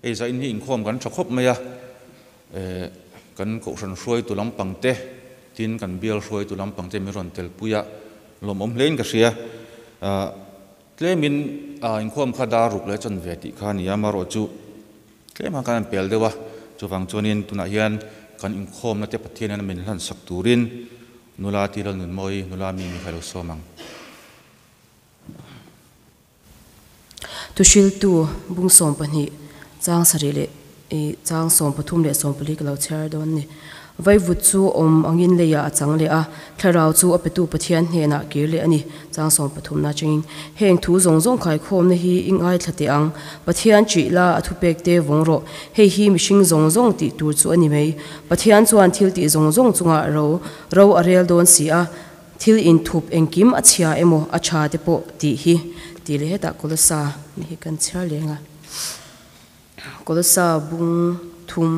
Hei zain hi inkhawm kan tha khawp mai a, kan kohhran hruaitu lampang te, tin kan bial hruaitu lampang te min rawn telpui a, lawmawm hlein ka hria. Tlemin inkhawm kha dar ruk leh chanve tih kha a ni a, amaherawhchu tlem khan kan han pel deuh a, chuvang chuanin tunah hian kan inkhawmna te Pathian hian min hlansak turin nula Tilal Nunmawi, nula mi mi kha lo sawm ang. Thuhriltu bung 12 chang sarih leh ih chang 33 leh 14 ka lo chhiar dawn a ni. Vaivut chu awm angin leiah a chang leh a, thlarau chu a petu Pathian hnenah kir leh a ni. Chang 13 na changin heng thu zawng zawng khaikhawmna hi i ngaithla teh ang. Pathian ṭih la a thupek te vawng rawh. Hei hi mihring zawng zawng tih tur chu a ni mai. Pathian chuan thil tih zawng zawng chungah ro ro a rel dawn si a. Thil inthup engkim a chhia emaw a tha te pawh tih hi tih leh hetah Kolosa ni hi kan chhiar leng a. Kolosa bung thum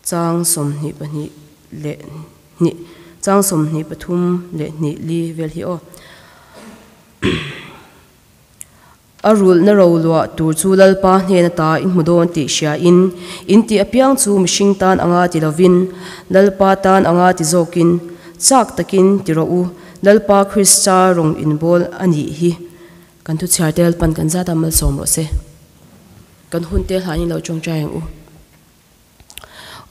chang 22 leh hnih chang 23 leh hnih li vel hi aw. A rulhna roluah tur chu Lalpa hnen ata in hmu dawn tih hria in, in tih apiang chu mihring tan anga ti lovin, Lalpa tan anga ti zawkin, chak takin ti rawh u, Lalpa Krista rawng in bawl a nih hi. Kan thuchhiar te Lalpan kan zat a malsawm rawh se. Kan hun te hlanin lo tawngtai ang u.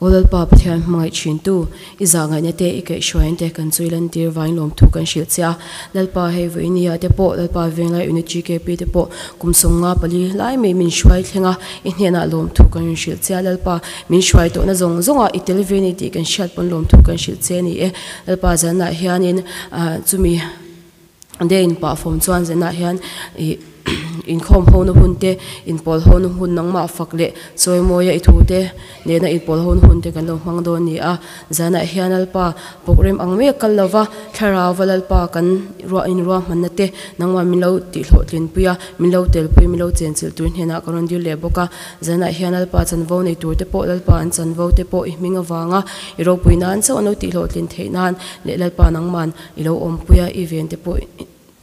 Aw Lalpa Pathian hmangaih thintu, i zahngaihna te, i kaihhruaina te kan chui lantir vain lawmthu kan hrilh che a. Lalpa hei vawinia te pawh, Lalpa Venglai Unit GKP te pawh kum 54 lai mai min hruai thleng a, i hnenah lawmthu kan rawn hrilh che a. Lalpa min hruai tawhna zawng zawngah i tel ve ni tih kan hriat pawn lawmthu kan hrilh che a ni e. Lalpa zanah hianin chumi Day in pah fawm chuan zenah hian ih inkhawm ho na hun te, inpawl ho na hun nangmah fak leh chawimawi a i thu te nena inpawl ho na hun te kan lo hmang dawn ni a. Zanah hian Lalpa program ang mai a kal lova, thlarauva Lalpa kan ruah inruahmanna te nangmah min lo tihhlawhtlin pui a, min lo telpui, min lo chenchilh tur hnenah ka rawn dil leh bawk a. Zanah hian Lalpa chanvo nei tur te pawh Lalpa an chanvo te pawh i hming avanga i ropui nan chauh an lo tihhlawhtlin theih nan leh Lalpa nangman I lo awmpui a, i ven te pawh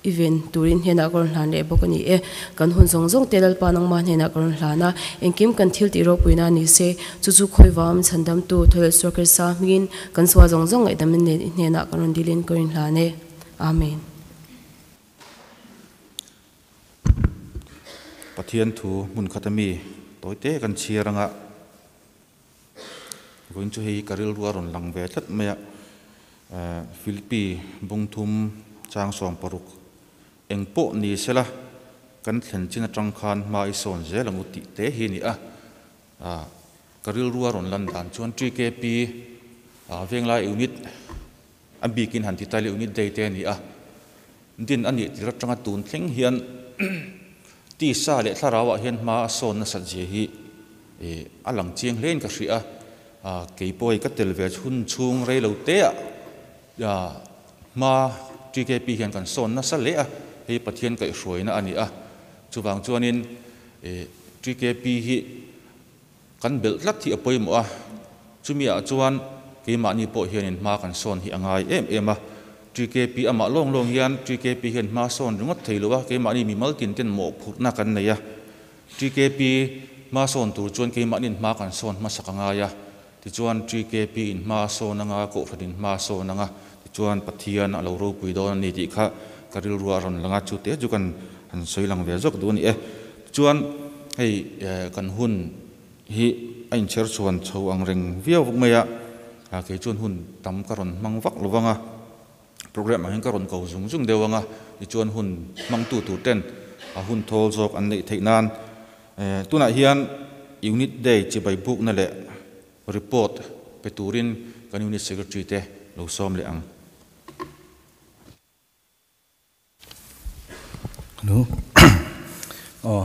i ven turin hnenah ka rawn hlan leh bawk a ni e. Kan hun zawng zawng te Lalpa nangmah hnenah ka rawn hlan a, engkim kan thil tih ropuina ni se, chu chu khawivam chhandamtu Tholeh Suar Krista hmingin kan sual zawng zawng ngaihdamna nen i hnenah ka rawn dilin ka rawn hlan e. Amen. Pathian thu hmun khat ami tawite kan chhiar anga Vawiin chu hei ka rilru a rawn lang ve tlat mai a, Philippi bung thum chang 60 eng pawh ni sela kan thlen chin atang khan hma i sawn zel ang u tih te hi a ni a, ka rilru a rawn lan dan chuan TKP Venglai Unit a bikin han ti ta ila Unit Day te a ni a, din a nih tir atanga tun thleng hian tisa leh thlarau ah hian hma a sawn nasat zia hi a lang chiang hle in ka hria a, kei pawh hei ka tel ve chhun chhung rei lo te ah hma TKP hian kan sawn nasa hle a, hei Pathian kaihhruaina a ni a, chuvang chuanin TKP hi Kan belh tlat hi a pawimawh a, chumi ah chuan keimahni pawh hianin hma kan sawn hi a ngai em em a. TKP amah lawng lawng hian TKP hian hma sawn ringawt thei lo a, keimahni mimal tin ten mawhphurhna kan nei a. TKP hma sawn tur chuan keimahniin hma kan sawn hmasak a ngai a, tichuan TKP in hma a sawn anga, Kohhran in hma a sawn anga, tichuan Pathian a lo ropui dawn a ni tih kha ka rilru a rawn lang a, chute chu kan han sawi lang ve zawk duh a ni e. Chuan hei kan hun hi a inchher chhuan chho ang reng viau vak mai a, kei chuan hun tam ka rawn hmang vak lo vang a, program ah hian ka rawn ko zung zung deuh ang a, tichuan hun hmangtu tur ten a hun thawl zawk an neih theih nan tunah hian unit day chibai bukna leh report pe turin kan unit secretary te lo sawm leh ang. Hello aw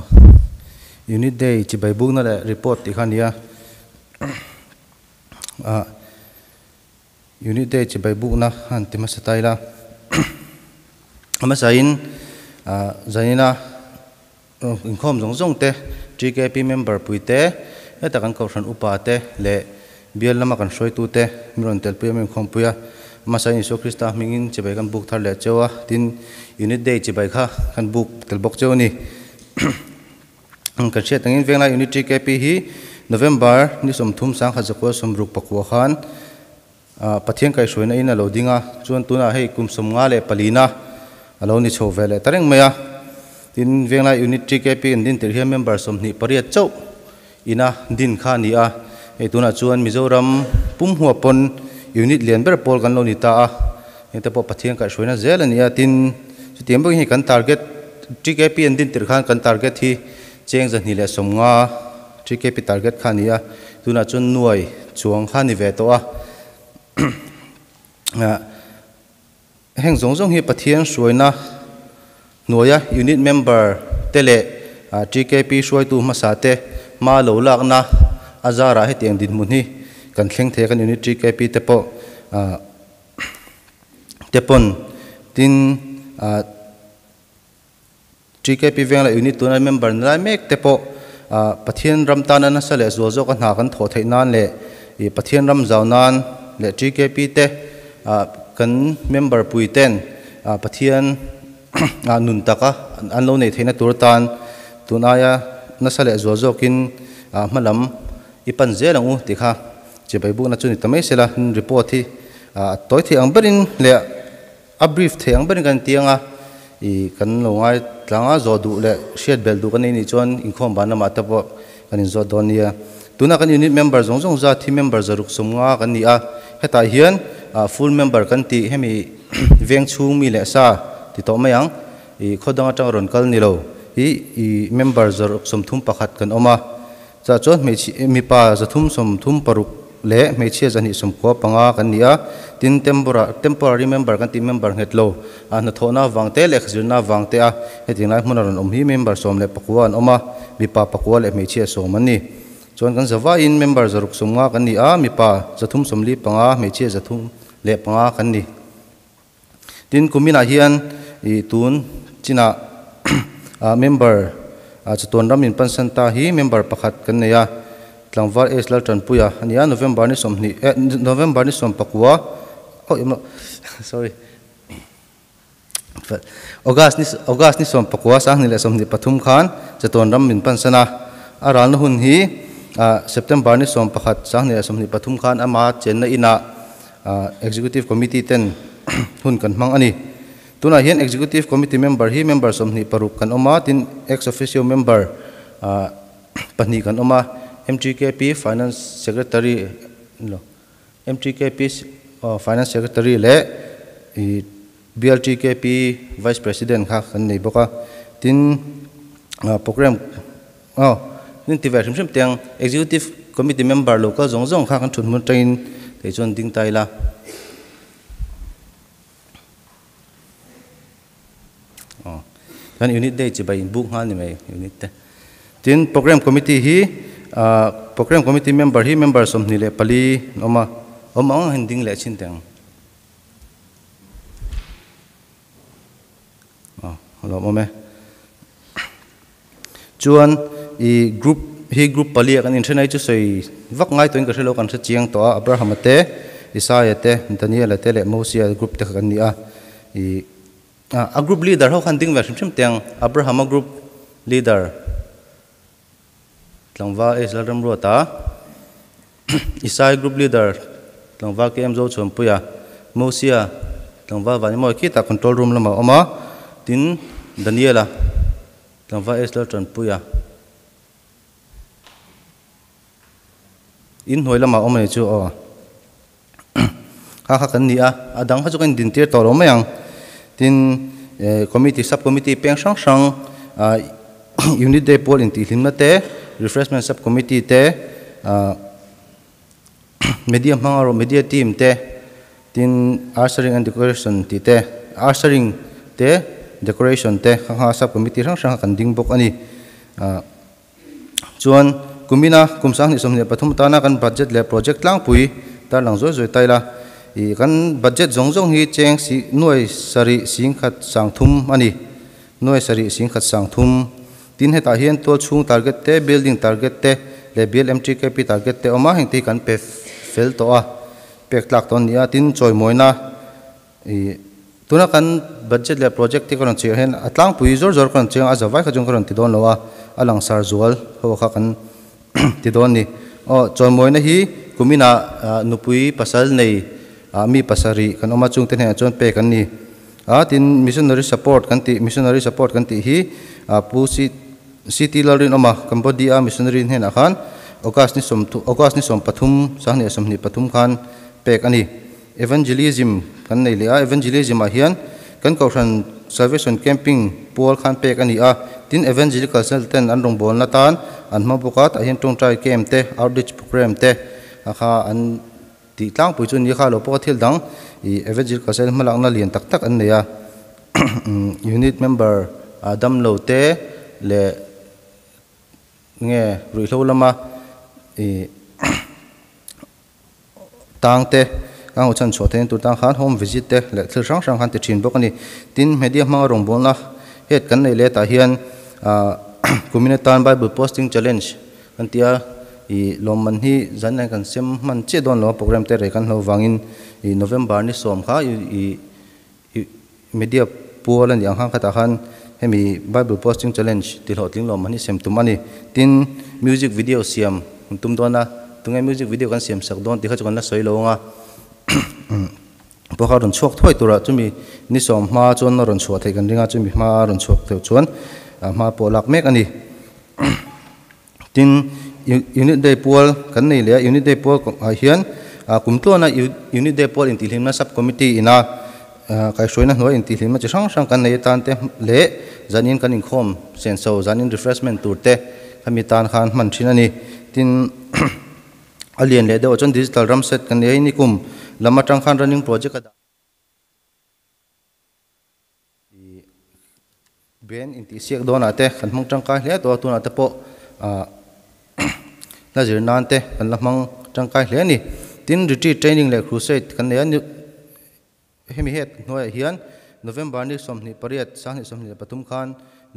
unit day chibai bukna leh report tih kha a ni a ah unit day chibai bukna a han ti hmasa ta ila a hmasain ah zanin a inkhawm zawng zawng te TKP member pui te heta kan kohhran upa te leh bial lama kan hruaitu te min rawn telpui a min inkhawmpui a hmasain Isua Krista hmingin chibai kan buk thar leh cheu a tin unit day chibai kha kan buk tel bawk cheu a ni. Kan hriat angin Venglai Unit TKP hi November ni 30 1964 khan Pathian kaihhruaina in a lo ding a, chuan tunah hei kum 54 na a lo ni chho ve leh ta reng mai a. Tin, Venglai Unit TKP an din tirh hian member 28 chauh ina din kha a ni a, hei tunah chuan Mizoram pum huap pawn unit lian ber pawl kan lo ni ta a, heng te pawh Pathian kaihhruaina zel a ni a. Tin, chutiang bawkin hei kan target TKP an din tirh khan kan target hi cheng 250 TKP target kha a ni a, tunah chuan nuai chuang kha a ni ve tawh a. Heng zawng zawng hi Pathian hruaina hnuaia unit member te leh TKP hruaitu hmasa te hma lo lakna a zarah hetiang dinhmun hi kan thleng thei a, kan unit TKP te pawh te pawn tin TKP veng leh unit tuna member ni lai mek te pawh Pathian ram tana nasa leh zual zawka hna kan thawh theih nan leh Pathian ram zau nan leh TKP te kan member pui ten Pathian nun taka an lo neih theihna tur atan tun aia nasa leh zual zawkin hmalam i pan zel ang u tih kha chibai bukna chu ni ta mai sela report hi a tawi theih ang berin leh A brief thei ang berin kan tiang a, i kan lo ngai tlang a, zawh duh leh hriat belh duh kan nei nih chuan inkhawm ban lamah te pawh kan inzawt dawn nia. Tuna kan unit member zawng zawng zat hi member 150 kan ni a, hetah hian full member kan tih hemi veng chhung mi leh sa ti tawh mai ang, i khaw dang atanga rawn kal ni lo hi i member 631 kan awm a. Chah chuan hmeichhia mipa 336 leh hmeichhia 295 kan ni a, tin temporary member kan tih member nghet lo a hnathawhna avang te leh zirna avang te a hetiang lai hmuna rawn awm hi member 19 an awm a, mipa pakua leh hmeichhia 10 an ni. Chuan kan zavaiin member 650 kan ni a, mipa 345 hmeichhia 305 kan ni. Tin, kuminah hian ih tun chinah member chatuan ram in pansan ta hi member pakhat kan nei a, tlangval H Laltanpuia a ni a, November ni 20 eh November ni 19 oh em sorry August ni August ni 19 2023 khan chatuan ram min pansan a, a ralna hun hi September ni 11 2023 khan ama chenna inah Executive Committee ten hun kan hmang a ni. Tunah hian Executive Committee member hi member 26 kan awm a, tin Ex Officio member pahnih kan awm a, MTKP Finance Secretary lo, MTKP Finance Secretary leh BLTKP Vice President kha kan nei bawk a, tin program Aw, nin ti ve hrim hrim teng Executive Committee member lo kal zawng zawng kha kan thut hmun atangin kei chuan ding ta ila. Aw, chuan Unit Day chibai inbuk nghal ni mai Unit te. Tin, Program Committee hi Program Committee member hi member 24 an awm a, awm ang ang hian ding leh chhin teng. Aw, a lawmawm e. Chuan i group hi group pali ah kan inthen a hi chu sawi vak ngai tawhin ka hre lo kan hre chiang tawh a, Abraham-a te, Isaia te, Daniel-a te leh Mosia group te kha kan ni a. I a group leader ho khan ding ve hrim hrim teh ang, Abraham-a group leader tlangval H Lalramruata, Isai group leader tlangval KM Zochhuanpuia, Mosia tlangval Vanimawi khitah control room lamah a awm a, tin Daniel-a tlangval H Laltanpuia in hnuai lamah a awm a ni chu aw. Kha kha kan ni a, a dang kha chu kan indintir tawh lo mai ang. Tin committee sub committee peng hrang hrang unit day pawl intihhlimna te, refreshment sub committee te, media hmanga rawh media team te, tin ushering and decoration tih te, ushering te, decoration te kha kha sub committee hrang hrang kha kan ding bawk a ni. Chuan kumina kum 2023 atana kan budget leh project tlangpui tarlang zawi zawi ta ila, ih kan budget zawng zawng hi cheng si nuai sarih sing khat sang thum a ni, nuai sarih sing khat sang thum. Tin hetah hian tual chhung target te, building target te leh BLMTKP target te awm a, hengte hi kan pe fel tawh a, pek tlak tawh a ni a, tin chawimawina Ih, tuna kan budget leh project te ka rawn chhiah hian a tlangpui zawr zawr ka rawn chiang a, a zavai kha chuan ka rawn ti dawn lo a. a langsar zual ho kha kan ti dawn ni. Aw chawimawina hi kumina nupui pasal nei mi pasarih kan awm a chungte hnenah chuan pek an ni a tin missionary support kan tih missionary support kan tih hi pu C T Lalrinawma Cambodia missionary hnenah khan August ni sawm August ni sawm pathum sanghnih sawmhnih pathum khan pek a ni. Evangelism kan nei leh a evangelism ah hian kan kohhran Salvation Camping pual khan pek a ni a tin Evangelical Cell ten an rawngbawlna tan an hmang bawk a tah hian tawngtai camp te outreach program te a kha an tih tlangpui chu ni kha lo pawh a thil dang ih Evangelical Cell hmalakna lian tak tak an nei a unit member ah damlo te leh nge ruihhlo lama ih tang te ka hmuh chhan chhuah theihna tur tan khan home visit te leh thil hrang hrang khan ti thin bawk a ni. Tin, media hmanga rawngbawlna het kan neih leh tah hian ah kumin atan Bible Posting Challenge kan ti a, ih lawmman hi zan hian kan sem hman chiah dawn lo a program te rei kan hlo vangin ih November ni sawm kha ih ih media pual a nih ang khan khatah khan hemi Bible Posting Challenge ti hlawhtling lawmman hi sem tum a ni. Tin, music video siam kan tum dawn a, tunge music video kan siam sak dawn tih kha chu kan la sawi lo ang a. Pawh kha rawn chhuak thuai turah chumi ni sawm hma chuan a rawn chhuah theih kan ring a, chumi hma a rawn chhuak theih chuan hma pawh lak mek a ni. Tin, Unit Day pual kan nei leh a, Unit Day pual ah hian kum tluana Unit Day pual intihhlimna Sub Committee ina kaihhruaina hnuai intihhlimna chi hrang hrang kan nei atan te leh zanin kan inkhawm senso zanin refreshment tur te khami tan khan hman thin a ni. Tin, a lian leh deuh ah chuan Digital ram set kan nei a, nikum lam atang khan running project a dah. I ben intihsiak dawnah te kan hmang tangkai hle tawh a, tunah te pawh ah hla zir nan te kan la hmang tangkai hle a ni. Tin, retreat training leh crusade kan nei a, hemi het hnuaiah hian November ni 28 2023 khan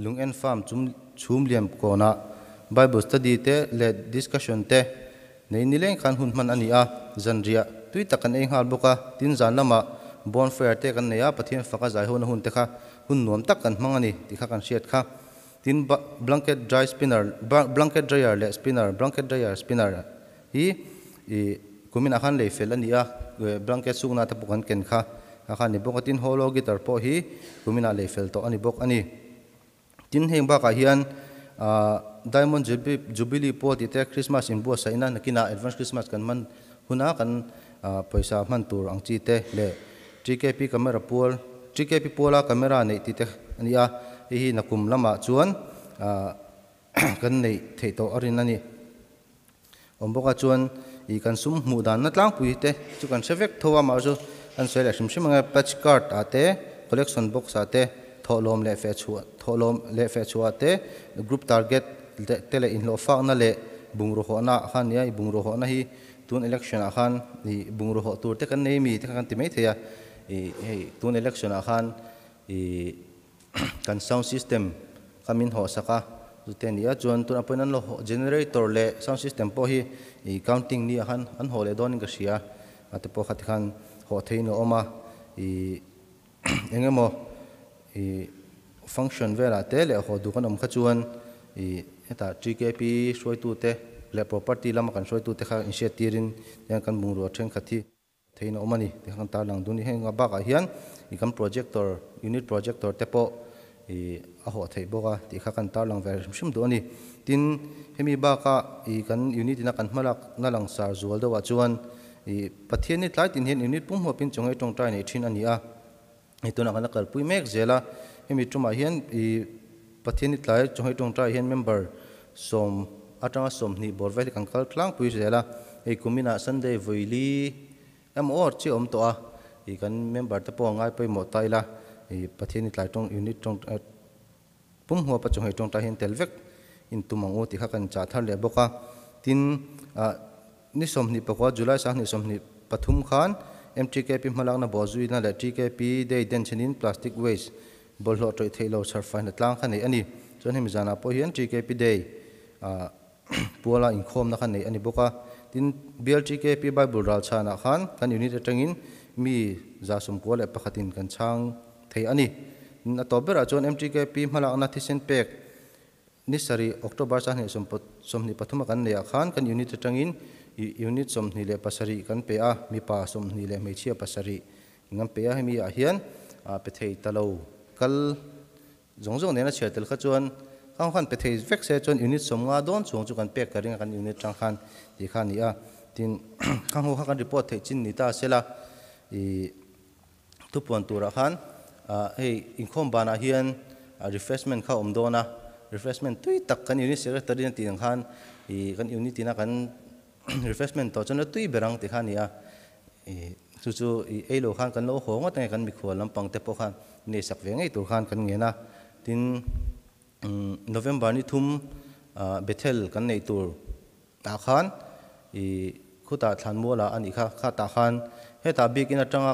Lungen Farm chum chhum liam kawnah Bible study te leh discussion te Nei nileng khan hun hman a ni a, zanriah tui tak kan ei nghal bawk a, tin zan lamah bonfire te kan nei a, Pathian faka zai hona hun te kha hun nuam tak kan hmang a ni tih kha kan hriat kha. Tin blanket dry spinner, blanket dryer leh spinner, blanket dryer spinner hi ih kuminah khan lei fel a ni a, blanket sukna te pawh kan ken kha a kha a ni bawk a, tin hollow guitar pawh hi kuminah lei fel tawh a ni bawk a ni. Tin, heng bakah hian Diamond Jubilee pawl tih te Christmas inbuatsaihna nakinah Advance Christmas kan hman huna kan pawisa hman tur ang chi te leh TKP camera pual TKP puala camera neih tih te a ni a, hei hi nakum lamah chuan kan neih theih tawh a rin a ni. Awm bawk a chuan ih kan sum hmuh danna tlangpui te chu kan hre vek tho a, mahse chu kan sawi leh hrim hrim ang e, patch card ah te, collection box ah te, thawhlawm leh feh chhuah thawhlawm leh feh chhuah ah te, group target te leh inhlawh fakna leh bungraw hawhna ah khan nia, ih bungraw hawhna hi tun election ah khan ih bungraw hawh tur te kan nei mi te kha kan ti mai thei a, ih hei tun election ah khan ih kan sound system kha min hawh sak a chute a ni a chuan tunah pawhin an lo hawh generator leh sound system pawh hi ih counting ni ah khan an hawh leh dawnin ka hria a te pawh kha tikhan hawh theihin a awm a ih eng emaw ih function velah te leh hawh duh kan awm kha chuan ih hetah TKP hruaitu te leh property lama kan hruaitu te kha inhriat tirin tihian kan bungrua thenkhat hi Thein a awm a ni tih kha kan tarlang dun a ni. Heng bakah hian ih kan projector, unit projector te pawh ih a hawh theih bawk a tih kha kan tarlang ve hrim hrim duh a ni. Tin, hemi baka ih kan unit ina kan hmalak na langsar zual deuhah chuan ih Pathian ni tlai tin hian unit pum huapin chaw ngei tawngtai nei thin a ni a. Hei tunah kan la kalpui mek zel a, hemi tumah hian ih Pathian ni tlai chaw ngei tawngtai hian member sawm atanga 20 bawr vel hi kan kal tlangpui zel a, hei kuminah Sunday vawili emaw awr chiah awm tawh a, ih kan member te pawh a ngai pawimawh ta ila ih Pathian ni tlai tawng unit tawng pum huapa chaw ngei tawngtai hian tel vek in tum ang u tih kha kan chah thar leh bawk a, tin ah Ni 24 July 2023 khan MTKP hmalakna bawhzuina leh TKP Day den chenin plastic waste bawlhhlawh tawih theih lo chhar faina tlang kha neih a ni. Chuan hemi zanah pawh hian TKP Day ah puala inkhawmna kha neih a ni bawk a. Tin, Bial TKP Bible ral chhanah khan kan unit atangin mi 91 in kan chhang thei a ni. Tin, a tawp berah chuan MTKP hmalakna thisen pek. Ni sarih October sanghnih 23 a kan neih ah khan kan unit atangin unit 27 kan pe a, mipa 20 leh hmeichhia pasarih in kan pe a, hemi ah hian pe thei ta lo kal zawng zawng nena chhiar tel kha chuan khang khan pe thei vek se chuan unit 50 dawn chuang chu kan pek ka ring a kan unit atang khan tih kha a ni a, tin khang ho kha kan report theih chin ni ta sela ih Thupuan turah khan hei inkhawm banah hian refreshment kha a awm dawn a, refreshment tui tak kan unit secretary a tih ang khan ih kan unit ina kan refreshment tawh chuan la tui ber ang tih kha a ni a, ih chu chu ih ei lo khan kan lo haw ngawt ange kan mikhual lampang te pawh khan nei sak ve ngei tur khan kan ngen a, tin November ni thum Bethel kan neih tur Tah khan i khutah thlanmual ah a nih kha, kha tah khan hetah biakinn atanga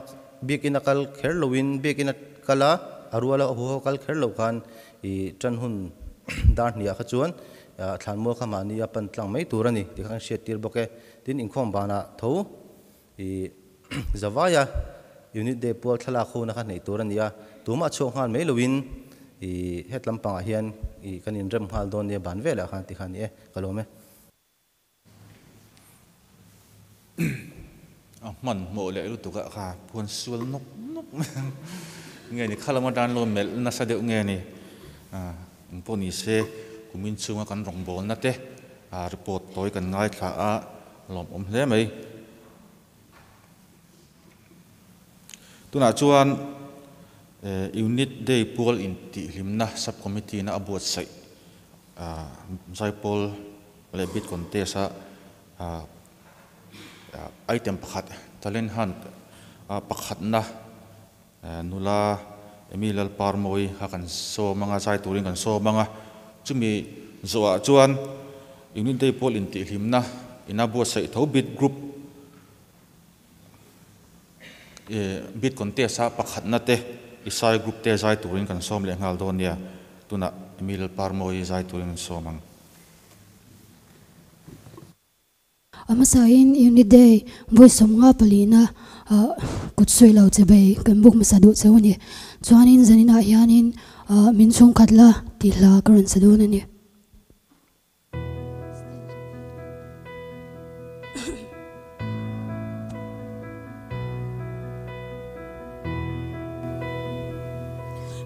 biakinn a kal kher loin biakinn a kal a, a rual a huho kal kher lo khan i tan hun dar hnih ah kha chuan thlanmual kha mahni a pan tlang mai tur a ni tih kha kan hriat tir bawk e. Tin inkhawm banah tho i zavaia unit day pual thlalak huna kha hneih tur a ni a, tumah chhuak nghal mai loin i het lampangah hian i kan inrem nghal dawn nia ban velah khan ti kha a ni e, ka lawm e. A hmanhmawh leh lutuk a kha phuan sual nawk nawk nge ni kha lama tan lo melh nasa deuh nge ni engpawh ni se kumin chhunga kan rawngbawlna te report tawi kan ngaithla a lawmawm hle mai. Tunah chuan Unit Day pual intihhlimna Sub Committee na a buatsaih Zaipawl leh Bid Contest a item pakhat Talent Hunt a pakhatna nula Amy Lalparmawi kha kan sawm anga zai turin kan sawm anga chumi zawhah chuan Unit Day pual intihhlimna ina buatsaih tho Bid Group Bid Contest a pakhatna te Isai Group te zai turin kan sawm leh nghal dawn nia tunah Amy Lalparmawi zai turin kan sawm ang. A hmasain Unit Day vawi 54 na kut sawi lo che bei kan buk hmasa duh cheu a ni. Chuanin zaninah hianin min chhungkhat la tih hla ka rawn sa dawn a ni.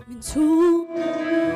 Min chhungkhat la.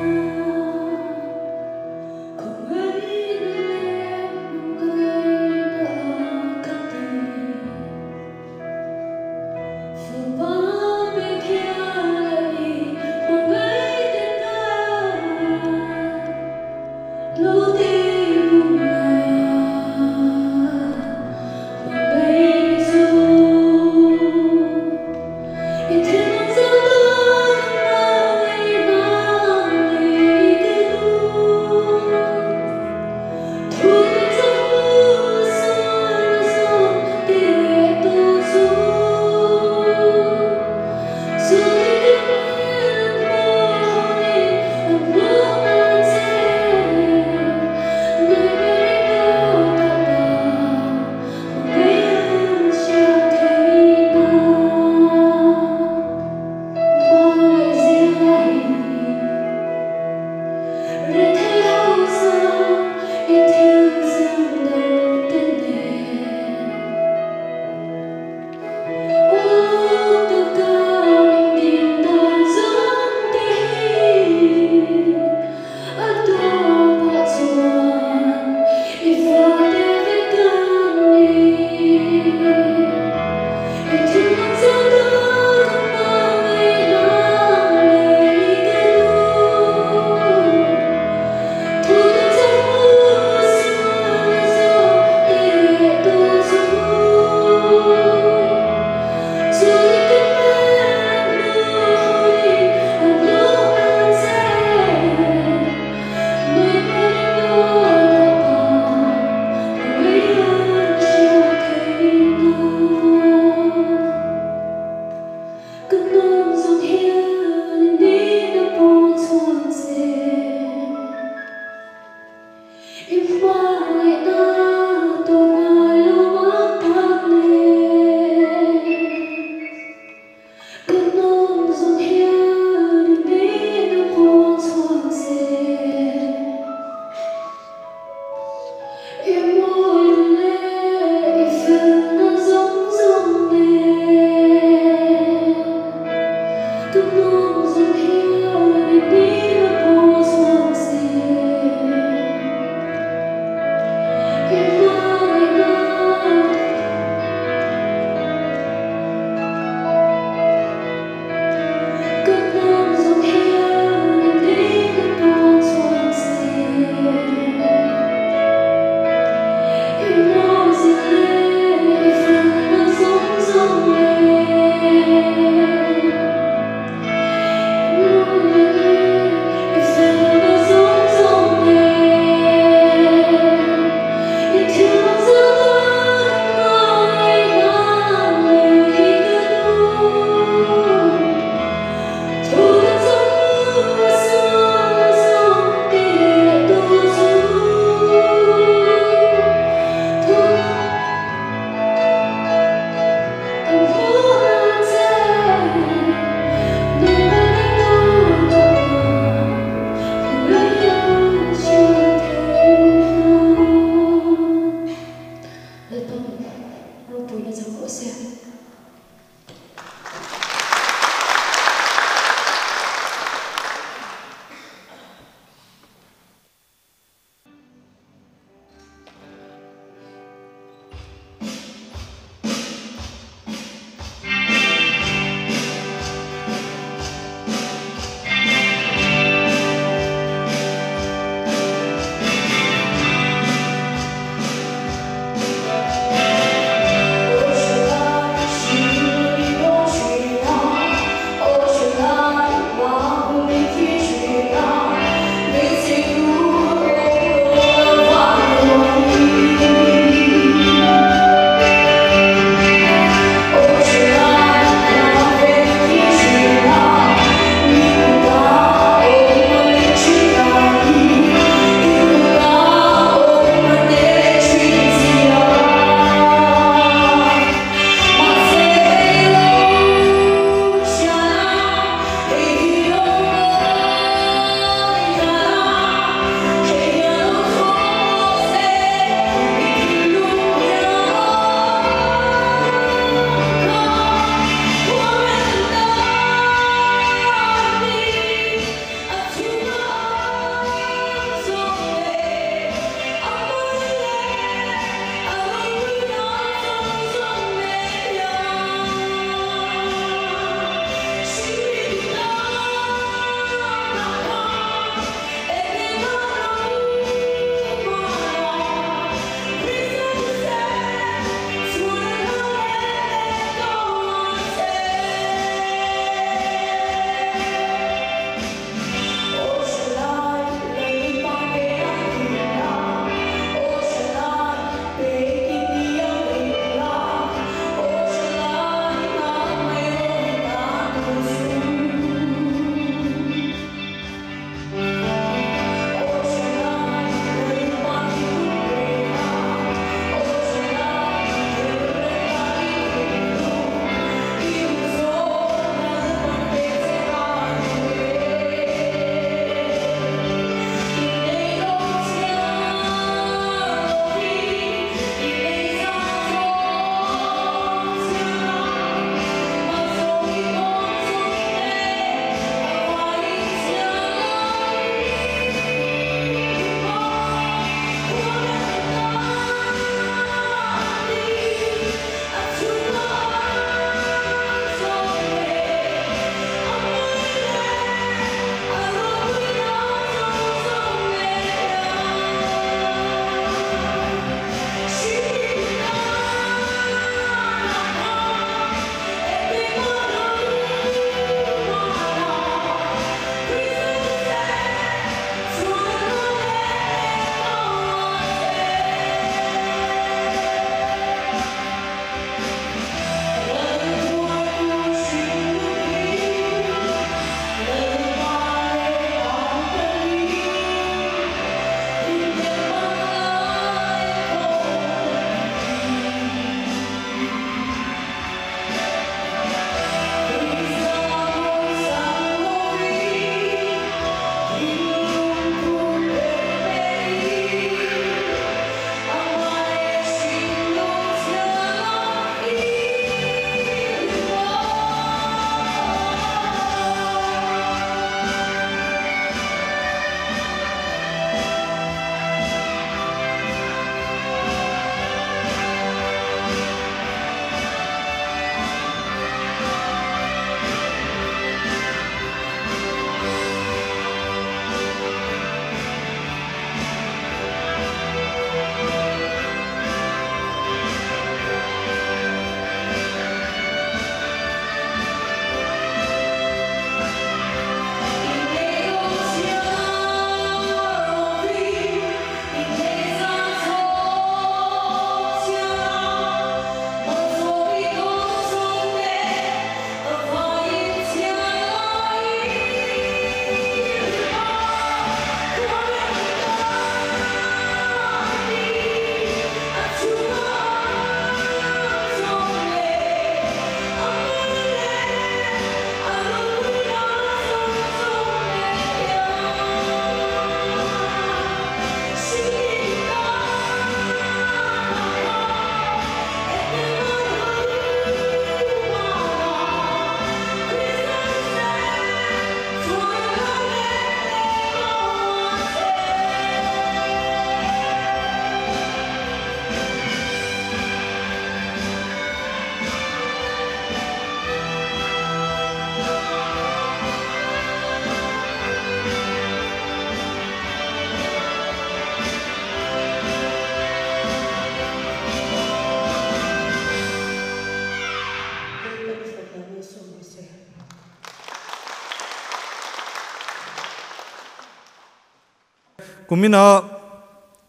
Kumina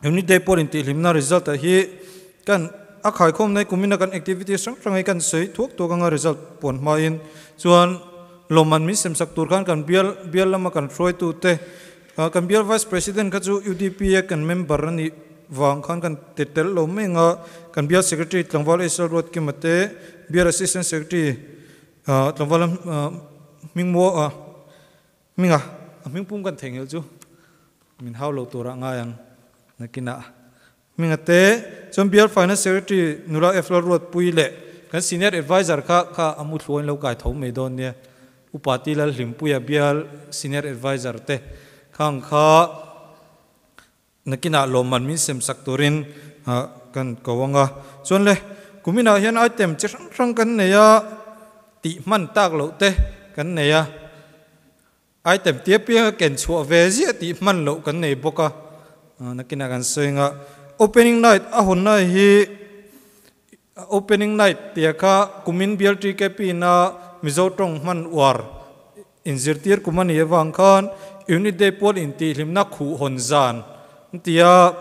Unit Day pawh intihhlimna result ah hi kan a khaikhawm nai kumina kan activity hrang hrang hi kan sawi thuak thuak anga result puan hmain chuan lawmman min sem sak tur khan kan bial bial lama kan hruaitu te kan bial Vice President kha chu UDP a kan member a nih vang khan kan ti tel lo mai anga kan bial Secretary Tlangval Israel Ruatkima te bial Assistant Secretary Tlangval Hmingmuo Hminga, a hming pum kan theihnghilh chu min hau lo turah ngai ang nakinah. Hminga te chuan Bial Finance Secretary Nula Efla Ruatpui leh kan Senior Adviser kha kha a mu thluain lo kai tho mai dawn nia. Upa Ti Lalhlimpuia Bial Senior Adviser te khang kha Nakinah lawmman min sem sak turin kan ko ang a. Chuan le, kuminah hian item chi hrang hrang kan nei a, tih hman tak loh te kan nei a. Item tia pianga ken chhuah ve ziah tih hman loh kan nei bawk a. Nakinah kan sawi ang a. Opening night a hawnna hi Opening night tia kha kumin bial TKP na Mizo tawng hman uar Inzirtir kum a nih avang khan Unit Day pual intihhlimna khuh hawn zan an ti a,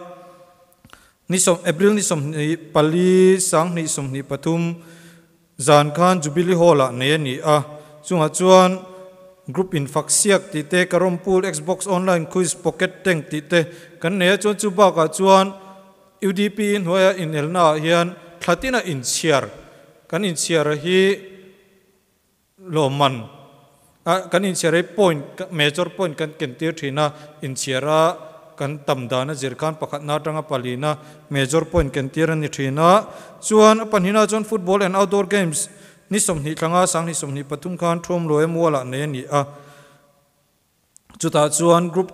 ni sawm April ni 24 2023 zan khan Jubilee Hall ah nei a ni a, chungah chuan Group infak siak tih te, Carrom Pool, Xbox Online Quiz, Pocket Tank tih te kan nei a, chuan chu bakah chuan UDP hnuaia inelna ah hian thla tina inchhiar kan inchhiar hi Lawmman a kan inchhiar hi point major point kan ken tir thin a, inchhiar a kan tam dan a zir khan pakhatna atanga palina major point ken tir a ni thin a. Chuan a pahnihna chuan football and outdoor games ni 20 thlanga 2023 khan Thuamluaia mualah nei a ni a. Chutah chuan group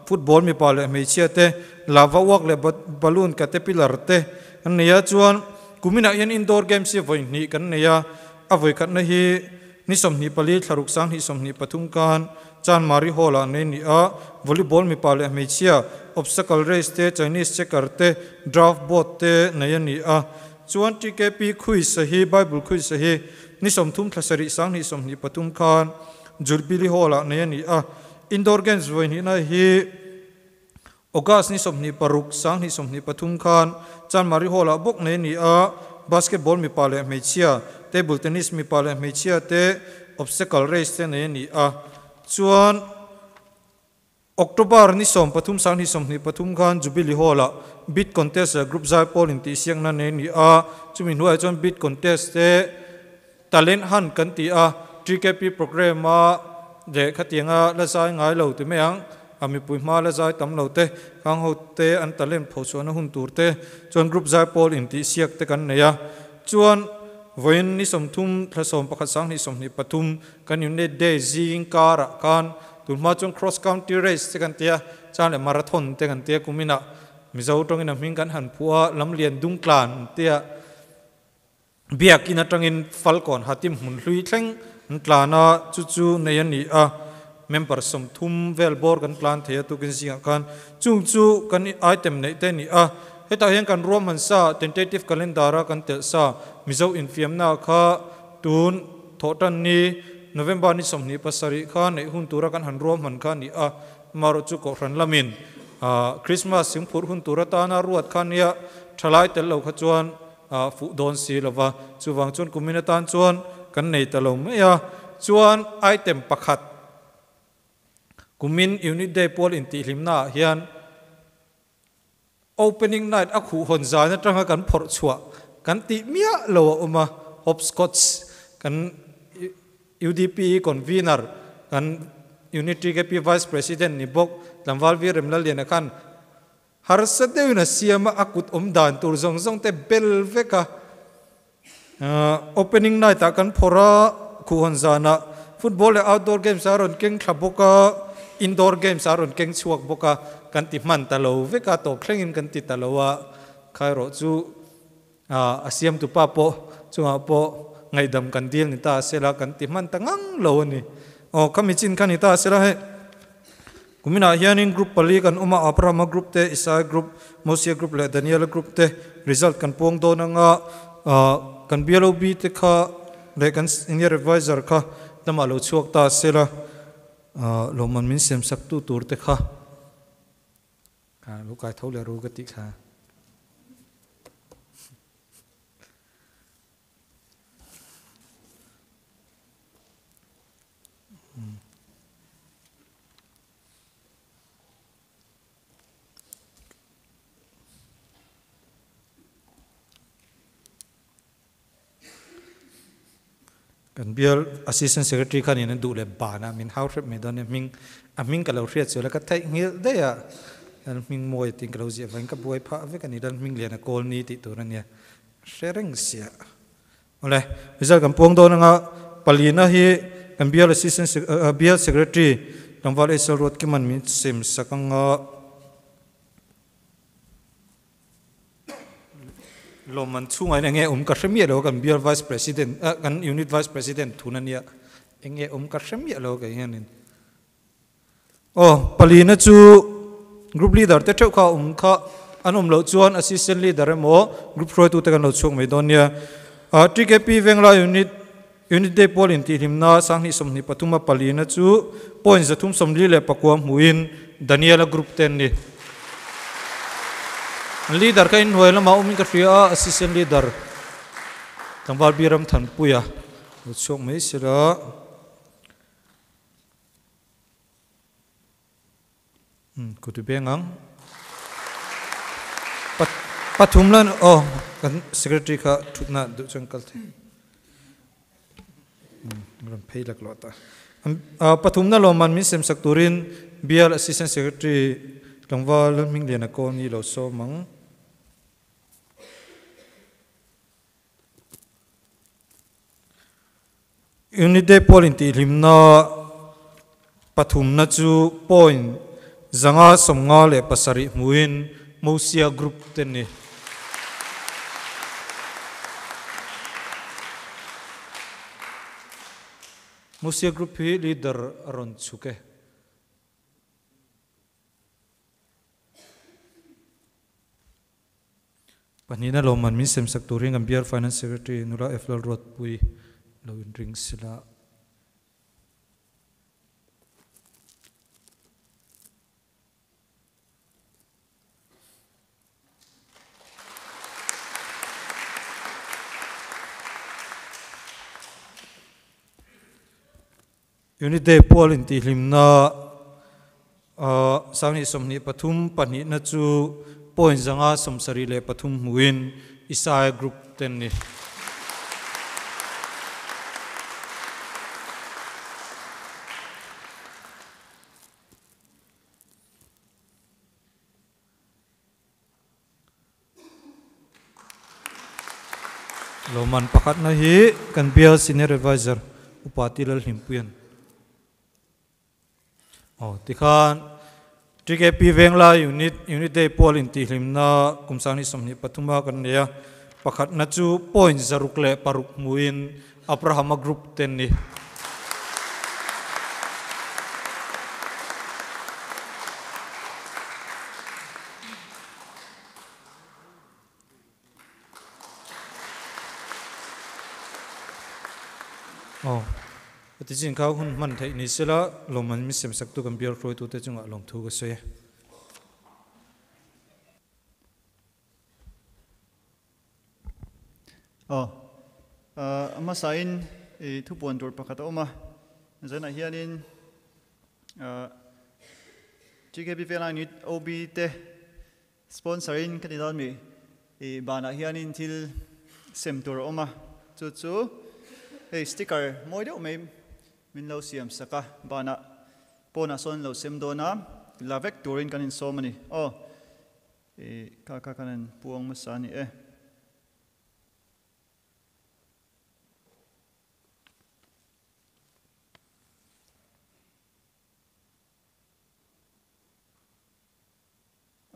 football mipa leh hmeichhia te, lava uak leh balloon caterpillar te an nei a. Chuan kuminah hian indoor games hi vawi hnih kan nei a, a vawi khatna hi ni 24 thlaruk 2023 khan Chanmari Hall ah nei a ni a. Volleyball mipa leh hmeichhia, obstacle race te, Chinese checker te, draft board te nei a ni a. Chuan TKP quiz hi, Bible quiz hi ni 30 thla sarih 2023 khan Jubilee Hall ah nei a ni a, Indoor Games vawi hnihna hi August ni 26 2023 khan Chanmari Hall ah bawk nei a ni a, Basketball mipa leh hmeichhia, Table Tennis mipa leh hmeichhia te, Obstacle Race te nei a ni a. Chuan October ni 13 2023 khan Jubilee Hall ah Beat Contest leh Group Zaipawl intihsiakna nei a ni a, chumi hnuaiah chuan Beat Contest te Talent Hunt kan ti a, TKP Programme a leh khatianga la zai ngai lo ti mai ang, a mipui hma la zai tam lo te, khang ho te an talent phochhuahna hun tur te chuan Group Zaipawl intihsiak te kan nei a, chuan vawiin ni 30 thla 11 2023 Kan Unit Day zing karah khan tunhma chuan Cross County Race te kan ti a, chan leh Marathon te kan ti a, kuminah Mizo tawngin a hming kan han phuah a, Lamlian Dungtlan an ti a, Biakin atangin Falkawn Hatim hmun hlui thleng an tlan a, chu chu nei a ni a, member 30 vel bawr kan tlan thei a tukin zingah khan chung chu kan item neih te a ni a, hetah hian kan ruahman sa tentative calendar a kan telh sa Mizo infiamna kha tun Thawhtan ni, November ni 27 kha neih hun tura kan han ruahman kha a ni a, amaherawh chu Kohhran lamin Christmas singphurh hun tur atana ruat kha nia thalai tel lo kha chuan fuh dawn si lo va, chuvang chuan kumin atan chuan kan nei ta lo mai a, chuan item pakhat kumin Unit Day pual intihhlimna ah hian Opening night a khuh hawn zan atanga kan phawrh chhuah kan tih miah lo a awm a, Hopscotch kan UDP convener kan Unit TKP Vice President ni bawk Tlangval V Remlaliana khan harsa deuhin a siam a, a kut awm dan tur zawng zawng te bel vek a. Opening night ah kan phawrh a, khuh hawn zanah football leh outdoor games a rawn keng thla bawk a, indoor games a rawn keng chhuak bawk a, kan ti hman ta lo vek a, tawp thlengin kan ti ta lo a, khaerawh chu a siamtu pa pawh chungah pawh ngaihdam kan dil ni ta sela kan ti hman ta ngang lo a ni. Aw khami chin kha ni ta sela hei. Kuminah hianin group pali kan awm a, Abrahama group te, Isaia group, Mosia group leh Daniela group te result kan puang dawn anga kan BLOB te kha leh kan senior advisor kha lamah lo chhuak ta sela lawmman min siamsaktu tur te kha. Kha lo kai tho leh ru ka tih kha. Kan bial Assistant Secretary khan in an duh leh ban a, min hau hrep mai dawn e, hming a hming ka lo hriat sual a, ka theihnghilh daih a, lal hming mawi tiin ka lo ziah vangin ka buai phah vek a ni, lal hming lian a kawl ni tih tur a nia, hre reng sia. Awle, result kan puang dawn anga palina hi kan bial Assistant bial Secretary tlangval Esau Ruatkiman min sem sak anga, Lawmman chhungah hian enge awm ka hre miah lo a, kan bial Vice President ah kan Unit Vice President thun a nia, enge awm ka hre miah lo kei hianin. Aw, palina chu Group Leader te theuh kha awm kha an awm loh chuan Assistant Leader emaw Group hruaitute kan lo chhuak mai dawn nia. TKP Venglai Unit Unit Day pawl intihhlimna sanghnih 23 a palina chu point 344 hmuhin Daniela Group te an ni. An leader kha inhnuai lamah awmin ka hria a, Assistant Leader tlangval Biram Thanpuia lo chhuak mai sela. Ku ti beng ang. Pathum lan aw kan secretary kha thutna duh chuan kal thei. Ram phei lak lo ta. Pathum na lawmman min sem sak turin bial assistant secretary tlangval Hmingliana Kawlni lo sawm ang. Unit Day pawl intihhlimna pathumna chu point 557 hmuhin Mosia Group te ni. Mosia Group hi leader a rawn chhuk e. Pahnihna lawmman min semsak turin kan bial Finance Secretary Nula F Lalruatpui lo inring sila. Unit Day pual intihhlimna 2023 pahnihna chu point 573 hmuin Isaiah Group te an ni. Lawmman pakhatna hi kan bial Senior Adviser Upa Ti Lalhlimpuian aw tikhan TKP Venglai Unit Unit Day pual intihhlimna kum 2023 a kan nei a, pakhatna chu point 606 hmuin Abrahama Group te an ni. Aw, a ti chin kha hun hman theih ni sela lawmman min sem sak tu kan bial hruaitu te chungah lawmthu ka sawi e. Aw, a hmasain i thupuan tur pakhat a awm a, zanah hianin TKP Venglain Unit OB te sponsor in ka ti dawn mi i banah hianin thil sem tur a awm a, chu chu hei sticker mawi deuh mai min lo siam sak a, banah pawnah sawn lo sem dawn a, la vek turin kan insawm a ni. Aw. I kha kha kan han puang hmasa a ni e.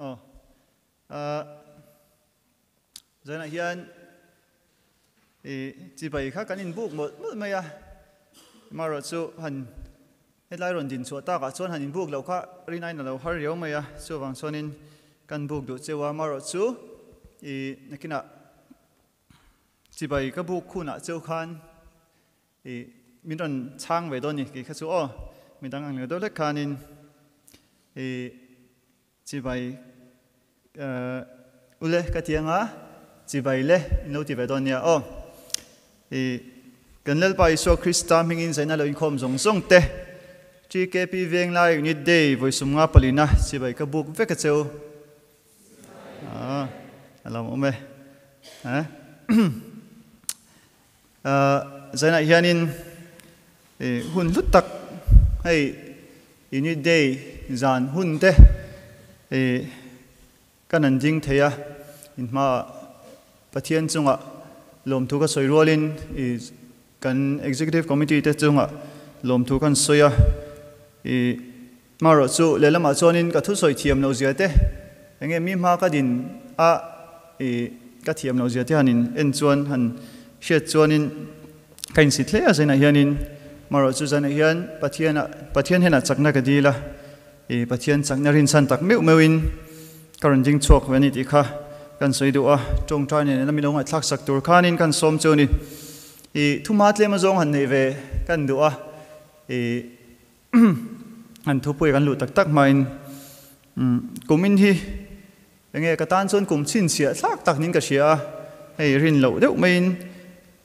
Aw. Ah, zanah hian i chibai kha kan inbuk mawlh mawlh mai a. Marawh chu han Hetlai rawn din chhuah takah chuan han inbuk loh kha rinaiin a lo har riau mai a, chuvang chuanin kan buk duh cheu a, amaherawh chu i nakinah chibai ka buk khunah cheu khan i min rawn chhang ve dawn ni kei kha chu aw, midang ang leh deuh hlek khanin i chibai Ule ka tianga chibai le in lo ti ve dawn nia aw. I kan Lalpa Isua Krista hmingin zaina lo inkhawm zawng zawng te TKP Venglai Unit Day vawi sumnga palina chibai ka buk vek a cheu. A lo awm e. Zainah hianin hun hlut tak hei Unit Day zan hun te kan han ding thei a, in hmaah Pathian chungah lawmthu ka sawi rualin kan Executive Committee te chungah lawmthu kan sawi a, Marawh chu lehlamah chuanin ka thusawi thiam loh zia te, enge mi hma ka din a i ka thiam loh zia te han in en chuan han hriat chuanin ka insit hle a zainah hianin marawh chu zainah hian Pathian ah Pathian henah chakna ka dil a, i Pathian chakna rinchhan tak meuh meuhin ka rawn ding chhuak ve a ni tih kha kan sawi duh a, tawngtai nen ena milo ngaihthlak sak tur khanin kan sawm chu a ni. I thuma tlem azawng han neih ve kan duh a, i An thupui kan luh tak tak hmain kumin hi enge ka tan chuan kum chhinchhiah thlak tak niin ka hria a, hei rin loh deuh maiin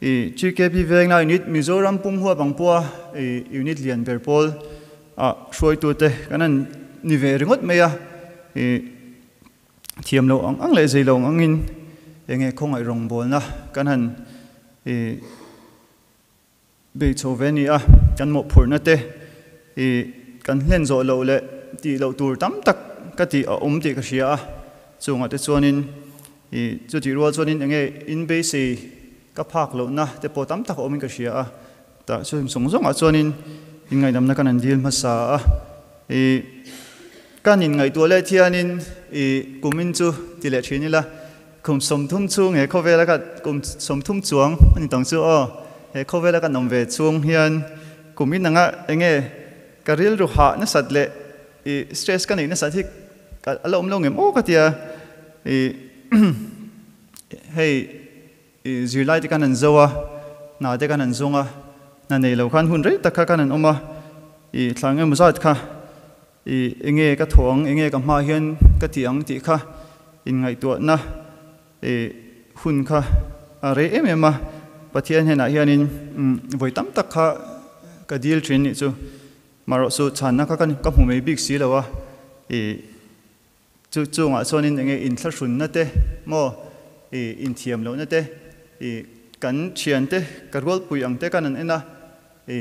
i GKP Vengla Unit Mizoram pum huap ang pawha i unit lian ber pawl ah hruaitute kan han ni ve ringawt mai a, i thiam loh ang ang leh zei loh ang angin enge khawngaih rawngbawlna kan han i Bei chho ve nia, kan mawhphurhna te i kan hlen zawh loh leh tih loh tur tam tak ka tih a awm tih ka hria a, chungah te chuanin i chutih rual chuanin enge in beisei ka phak lohna te pawh tam tak a awmin ka hria a, tah chu zawng zawngah chuanin inngaidamna kan han dil hmasa a, i kan inngaihtuah leh thianin i kumin chu ti leh thin ila. Kum 30 chhung he khawvela ka kum 30 chuang a ni tawng chu aw, he khawvela kan awm ve chhung hian kum in anga enge ka rilru hah nasat leh i stress ka neih nasat hi ka a la awm lo ngem aw ka tia i hei i zirlai te khan an zo a, hna te khan an zawng a, hna nei lo khan hun rei tak kha khan an awm a, i thla engemaw zat kha I enge ka thaw ang, enge ka hmaah hian ka ti ang tih kha inngaihtuahna i hun kha a rei em em a, Pathian hnenah hianin vawi tam tak kha ka dil thin nih chu. Marawh chu chhanna kha ka hmu mai bik si lo a, i chu chungah chuanin enge inthlahrunna te maw i inthiam lohna te i kan thiante ka rualpui ang te khan an en a, i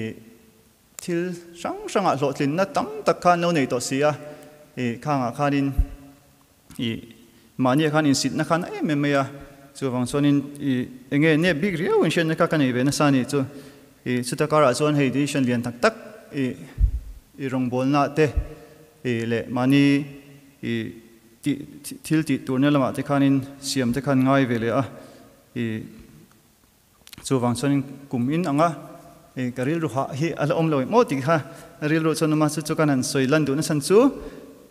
Thil hrang hrangah hlawhtlinna tam tak kha an lo nei tawh si a, i khangah khanin i mahniah khan insitna khan a em em mai a, chuvang chuanin i enge nep bik riau inhriatna kha ka nei ve nasa a nih chu. I chuta karah chuan hei decision lian tak tak i i rawngbawlna te i leh mahni i tih thil tih turna lamah te khanin siam te khan ngai ve leh a, i Chuvang chuanin kum in anga ka rilru hah hi a la awm lo em aw tih kha rilru chuan awm a, chu chu kan han sawi lan duh nasan chu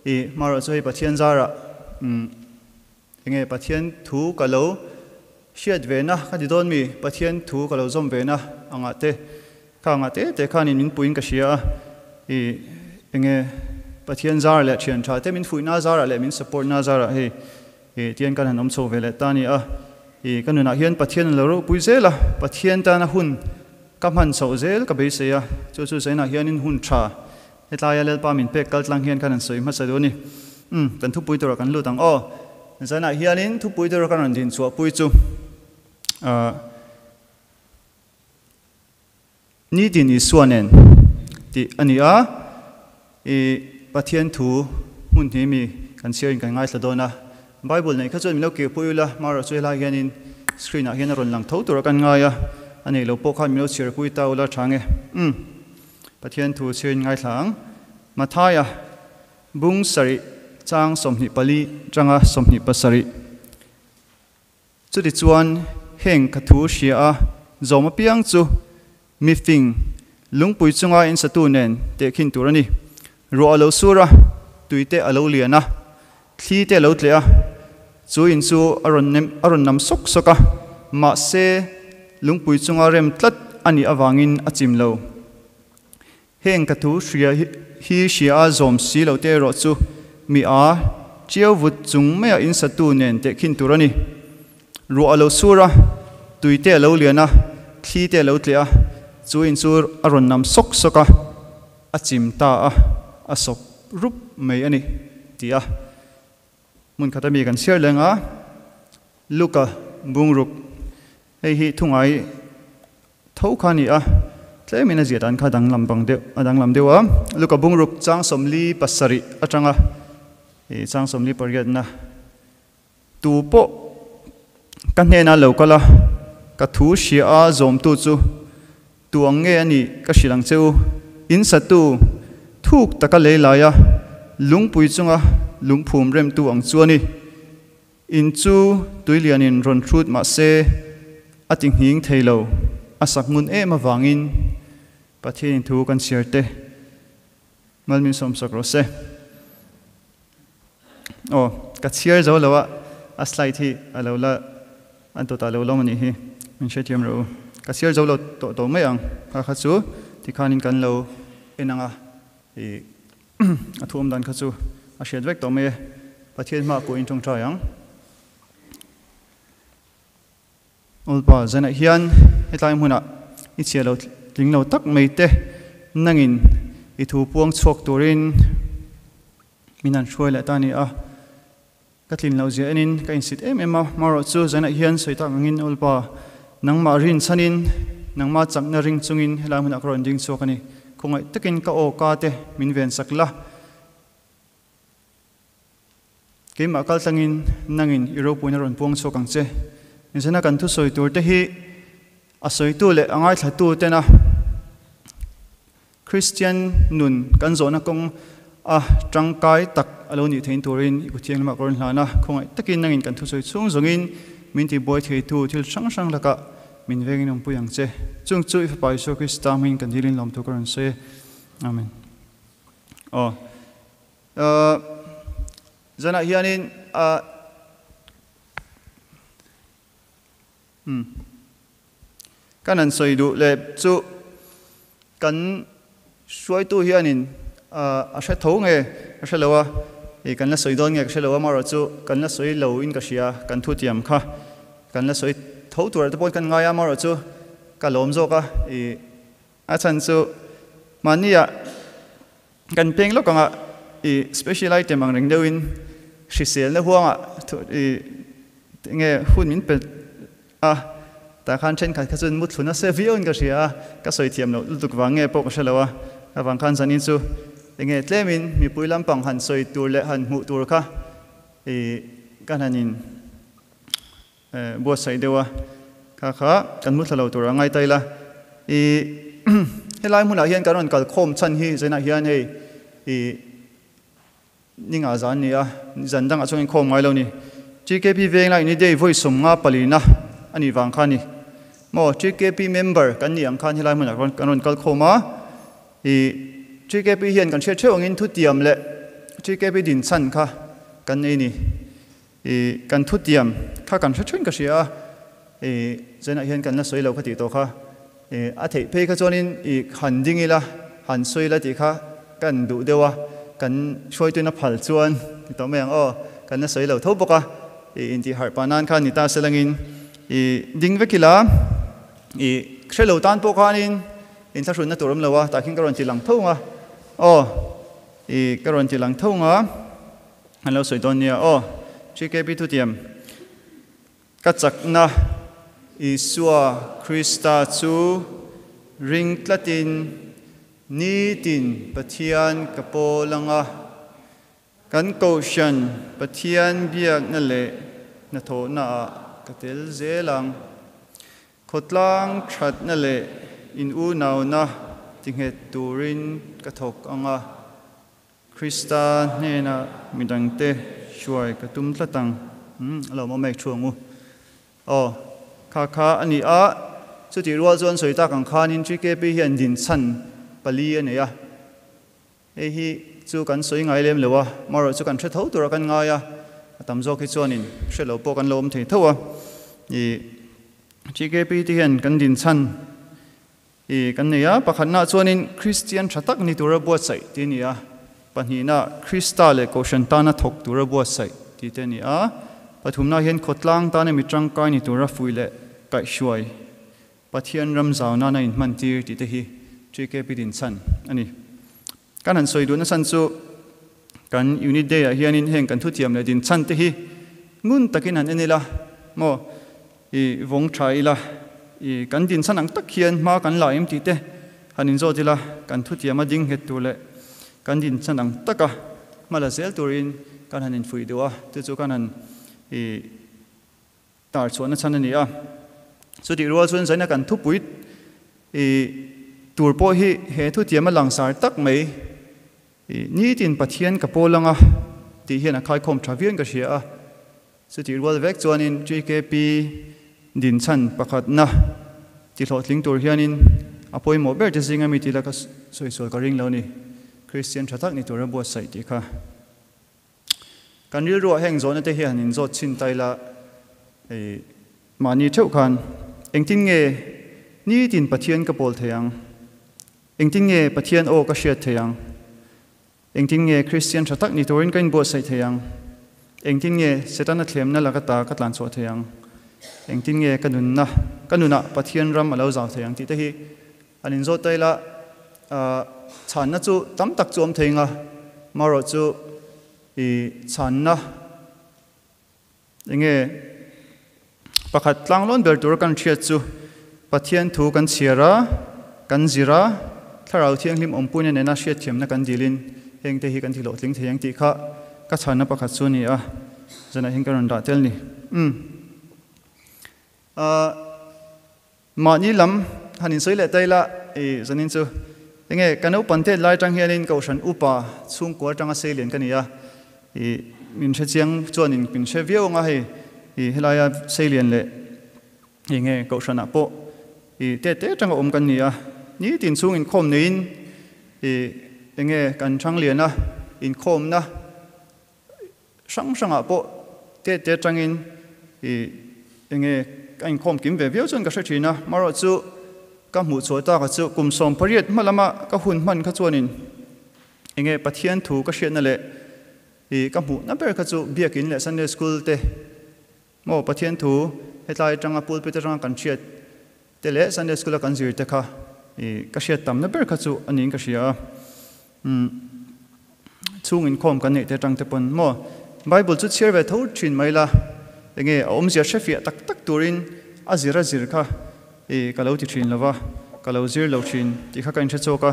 i hmarawh chu hei Pathian zarah enge Pathian thu ka lo hriat ve na ka ti dawn mi, Pathian thu ka lo zawm ve na angah te kha angah te te khanin min puiin ka hria a, i enge Pathian zar leh thian tha te min fuihna zarah leh min support na zarah hei I tian kan han awm chho ve leh ta a ni a, i ka nunah hian Pathian a lo ropui zel a, Pathian tana hun ka hman chhoh zel ka beisei a, chu chu zainah hianin hun tha hetlaia Lalpa min pek kal tlang hian kan han sawi hmasa duh a ni. Umm, kan thupui tura kan lut ang aw. Zainah hianin thupui tura kan rawn din chhuahpui chu ah Nitin Isua nen tih a ni a, i Pathian thu hmun hi mi kan chhiarin kan ngaithla dawn a, Bible neih kha chuan min lo kirpui ula, marawh chu helai hianin screen ah hian a rawn lang tho tura kan ngai a, a nei lo pawh khan min lo chhiarpui ta ula tha nge. Umm, Pathian thu chhiarin ngaithla ang. Mathaia bung sarih chang 24 tanga 27. Chutichuan, heng ka thu hria a zawm apiang chu mi fing lungpui chunga insatu nen tehkhin tur a ni. Ruah a lo sur a, tui te a lo lian a, thli te a lo tleh a, chu in chu a rawn nem a rawn nam sawk sawk a, mahse lungpui chunga rem tlat a nih avangin a chim lo. Heng ka thu hria hi hria a zawm si lo te erawh chu mi a Chiau vut chung maia in satu nen tehkhin tur a ni. Ruah a lo sur a, tui te a lo lian a, thli te a lo tleh a, chu in chu a rawn nam sawk sawk a, a chim ta a, a sawp rup mai a ni, ti a. Hmun khat ami kan chhiar leng a, Luka bungruk, hei hi thungai tho kha a ni a, tlemin a ziah dan kha a danglam bang deuh, a danglam deuh a. Luka bungruk chang 47 atanga ih chang 48 na tu pawh ka hnena lo kal a, ka thu hria a zawmtu chu tu ang nge a nih ka hrilh ang che u. In satu thuk taka lei lai a, lungpui chunga lungphum remtu ang chu a ni. In chu tuilianin rawn hrut mah se a ti nghing thei lo, a sak ngun em avangin Pathianin thu kan chhiar te mal min sawmsak rawh se. Aw, ka chhiar zo lo a, a slide hi a lo la an tawt ah lo lawm a nih hi, min hrethiam rawh u. Ka chhiar zo lo tawh tawh mai ang, kha kha chu tikhanin kan lo en ang a, ih a thu awm dan kha chu a hriat vek tawh mai e. Pathian hmaah kuah in tawngtai ang. Awlpa, zanah hian hetlai hmunah i chhia lo tling lo tak mai te nangin i thu puang chhuak turin min han hruai leh ta a ni a. Ka tlin loh zia enin ka insit em em a, marawh chu zanah hian sawi tak angin Awlpa, nangmah rin chhanin, nangmah chakna ring chungin helai hmunah ka rawn ding chhuak a ni. Khawngaih takin ka aw ka te min vensak la. Keimah kal tlangin nangin i ropuina rawn puang chhuak ang che. Zana kan thusawi tur te hi a sawitu leh a ngaithlatu tena Kristian nun kan zawhna kawng a tangkai tak a lo nih thein turin i kuthiang lamah ka rawn hlan a. Khawngaih takin nangin kan thusawi chhung zawngin min tibuai theitu thil hrang hrang lakah min vengin awmpui ang che. Chung chu i Fapa Isua Krista hmingin kan dilin lawmthu ka rawn sawi e. Amen. Aw. Zanah hianin kan han sawi duh leh chu kan hruaitu hianin a hre tho nge ka hre lo a, kan la sawi dawn nge ka hre lo a, amaherawh chu kan la sawi lo in ka hria, kan thutiam kha kan la sawi tho tur ah te pawh kan ngai a, amaherawh chu ka lawm zawk a, a chhan chu mahnia Kan peng lawk anga i special item ang reng deuhin hriselna huangah i enge hun min pe a, tah khan thenkhat kha chuan mutthlu nasa viauin ka hria a, ka sawi thiam loh lutuk vang nge pawh ka hre lo a, avang khan zanin chu enge tlemin mipui lampang han sawi tur leh han hmuh tur kha i kan han in buatsaih deuh a, kha kha kan mu thla lo tur a ngai ta ila. I helai hmunah hian kan rawn kal khawm chhan hi zainah hian hei i ninga zan ni a, zan dangah chuan inkhawm ngai lo ni. TKP veng lai ni day vawi 54 na a nih vang kha a ni. Maw TKP member kan nih ang khan helai hmunah kan rawn kal khawm a, i TKP hian kan hriat theuh angin thutiam leh TKP dinchhan kha kan nei ni. I kan thutiam kha kan hre thin ka hria a, i zainah hian kan la sawi lo kha tih tawh kha, i a theih phei kha chuanin i han ding ila, han sawi ila tih kha kan duh deuh a, kan hruaituin a phal chuan ti tawh mai ang aw, kan la sawi lo tho bawk a, i intih harh pah nan khan ni ta se langin i ding vek ila, i hre lo tan pawh khanin inthlahrunna tur awm lo a, tah khin ka rawn ti lang tho ang a, aw i ka rawn ti lang tho ang a. An lo sawi dawn nia aw. TKP thutiam, Ka chakna Isua Krista chu ring tlatin nitin Pathian ka pawl anga, kan Kohhran Pathian biakna leh hnathawhnaah ka tel zel ang. Khawtlang thatna leh in unauna tinghet turin ka thawk anga. Krista hnena midangte hruai ka tum tlat ang. Umm, a lo awm mek thu ang u. Aw, kha kha a ni a, chutih rual chuan sawi tak ang khanin TKP hian dinchhan pali a nei a. Hei hi chu kan sawi ngai lem lo a, marawh chu kan hre tho tura kan ngai a, a tam zawk hi chuanin hre lo pawh kan lo awm thei tho a. Ih, TKP te hian kan dinchhan I kan nei a, pakhatnaah chuanin Kristian tha tak ni tura buatsaih tih a ni a. Pahnihna, Krista leh Kohhran tana thawk tura buatsaih tih te a ni a. Pathumna hian khawtlang tana mi tangkai ni tura fuih leh kaihhruai Pathian ram zau nana inhmantir tih te hi TKP dinchhan a ni. Kan han sawi duhna chhan chu kan Unit Day ah hianin heng kan thutiam leh dinchhan te hi ngun takin han en ila maw i vawng tha ila i kan dinchhan ang tak hian hma kan la em tih te han inzawt ila kan thutiam a ding nghet tur leh kan dinchhan ang taka hma la zel turin kan han infuih duh a, chu chu kan han i tar chhuahna chhan a ni a. Chutih rual chuan zaina kan thupui i tur pawh hi he thutiam a langsar tak mai i nitin Pathian ka pawl anga tih hian a khaikhawm tha viauin ka hria a. Chutih rual vek chuanin TKP dinchhan pakhatna tihlawhtling tur hianin a pawimawh ber te zinga mi tila ka sawi sual ka ring lo ni. Kristian tha tak ni tura buatsaih tih kha. Kan rilruah heng zawhna te hi han inzawt chhin ta ila, hei mahni theuh khan engtin nge nitin Pathian ka pawl thei ang? Engtin nge Pathian aw ka hriat thei ang? Engtin nge Kristian tha tak ni turin ka inbuatsaih thei ang? Engtin nge Setana thlemna laka ta ka tlanchhuah thei ang? Engtin nge ka nunna, ka nunah Pathian ram a lo zau thei ang tih te hi han inzawt ta ila, chhanna chu tam tak chu awm thei nga, marawh chu i chhanna enge pakhat tlanglawn ber tur kan hriat chu Pathian thu kan chhiar a, kan zir a, Thlarau Thianghlim awmpuina nena hriatthiamna kan dilin heng te hi kan tihlawhtling thei ang tih kha ka chhanna pakhat chu a ni a, zanah hian ka rawn dah tel ni. Umm. Ahh. Mahni lam han insawi leh ta ila, i zanin chu enge ka naupang tet lai atang hianin Kohhran upa chhungkua atanga sei lian ka ni a, i min hre chiang chuanin min hre viau anga hei i helaia sei lian leh enge Kohhranah pawh i tet te atanga awm kan ni a, nitin chhung inkhawm neiin i enge kan thang lian a, inkhawmna Hrang hrangah pawh tet te atangin i enge ka inkhawm kim ve viau chuan ka hre thin a, marawh chu ka hmuh chhuah taka chu kum 18 hma lama ka hun hman kha chuanin enge Pathian thu ka hriatna leh i ka hmuhna ber kha chu Biakin leh Sunday School te maw Pathian thu hetlai atanga pulpit atanga kan hriat te leh Sunday School a kan zir te kha i ka hriat tamna ber kha chu a niin ka hria a. Umm chhung inkhawm kan neih te atang te pawn maw Bible chu chhiar ve tho thin mai la enge a awmzia hrefiah tak tak turin a zir a zir kha i ka lo ti thin lova ka lo zir lo thin tih kha ka inhre chawk a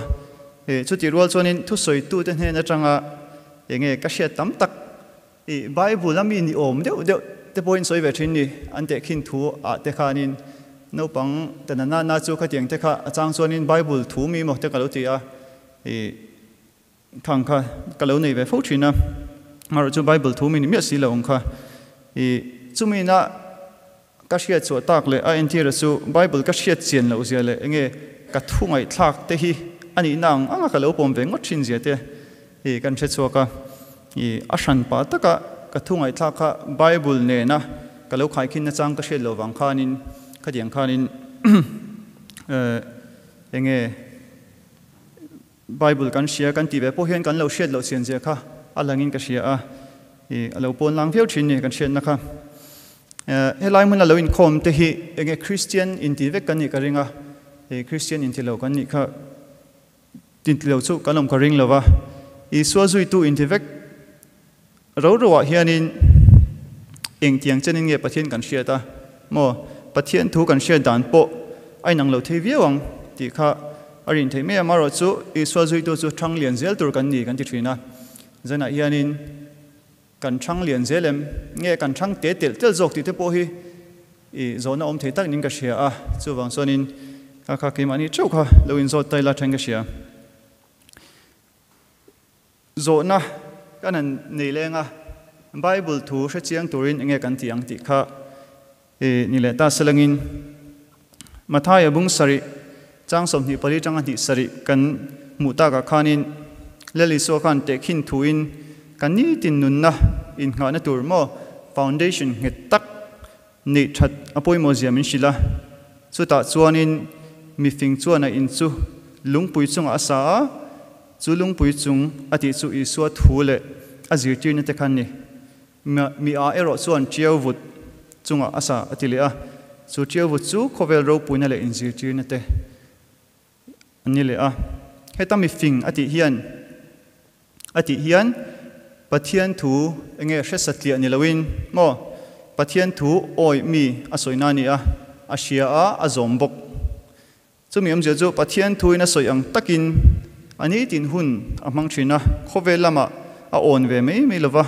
i chutih rual chuanin thusawitu te hnen atanga enge ka hriat tam tak i Bible a mi ni awm deuh deuh te pawhin sawi ve thin ni an tehkhin thu ah te khanin naupang te na na na chu khatiang te kha a chang chuanin Bible thu mi maw te ka lo ti a I thang kha ka lo nei ve fo thin a, amaherawh chu Bible thu mi ni miah si lo ang kha. I chumi na ka hriat chhuah tak leh a entira chu Bible ka hriat chian loh zia leh enge ka thu ngaihthlak te hi a nihna ang anga ka lo pawm ve ngawt thin zia te i kan hre chhuak a. I a hran pah taka ka thu ngaihthlak kha Bible nena ka lo khaikhin nachang ka hriat loh vang khanin khatiang khanin enge Bible kan hria kan tih ve pawh hian kan lo hriat loh chian zia kha a langin ka hria a, i a lo pawn lang viau thin ni kan hriatna kha. Helai hmuna lo inkhawm te hi enge Christian inti vek kan nih ka ring a, i Christian inti lo kan nih kha inti lo chu kan awm ka ring lo va, Isua zuitu inti vek ro ro ah hianin engtiang chenin nge Pathian kan hriat a maw? Pathian thu kan hriat dan pawh a inang lo thei viau ang tih kha a rin theih mai a, amaherawh chu Isua zuitu chu thang lian zel tur kan ni kan ti thin a, zanah hianin kan thang lian zel em nge kan thang te telh telh zawk tih te pawh hi i zawhna awm thei tak niin ka hria a, chuvang chuanin kha kha keimahni theuh kha lo inzawt ta ila then ka hria. Zawhna kan han nei leng a, Bible thu hre chiang turin enge kan ti ang tih kha ni leh ta selangin Mathaia bung sarih chang 24 tanga hnih sarih kan hmuh takah khanin Lal Isua khan tehkhin thuin kan nitin nunna innghahna tur maw foundation nghet tak neih that a pawimawh zia min hrilh a, chutah chuanin mifing chuan a in chu lungpui chungah a sa a. Chu lungpui chung a tih chu Isua thu leh a zirtirna te kha an ni. Mi a erawh chuan ṭiau vut chungah a sa a ti leh a, chu ṭiau vut chu khawvel ropuina leh inzirtirna te an ni leh a. Heta mi fing a tih hian a tih hian Pathian thu enge hre satliah ni loin maw Pathian thu awih mi a sawina a ni a, a hria a, a zawm bawk. Chumi awmzia chu Pathian thuin a sawi ang takin a nitin hun a hmang thin a, khawvel lamah a awn ve mai mai lova,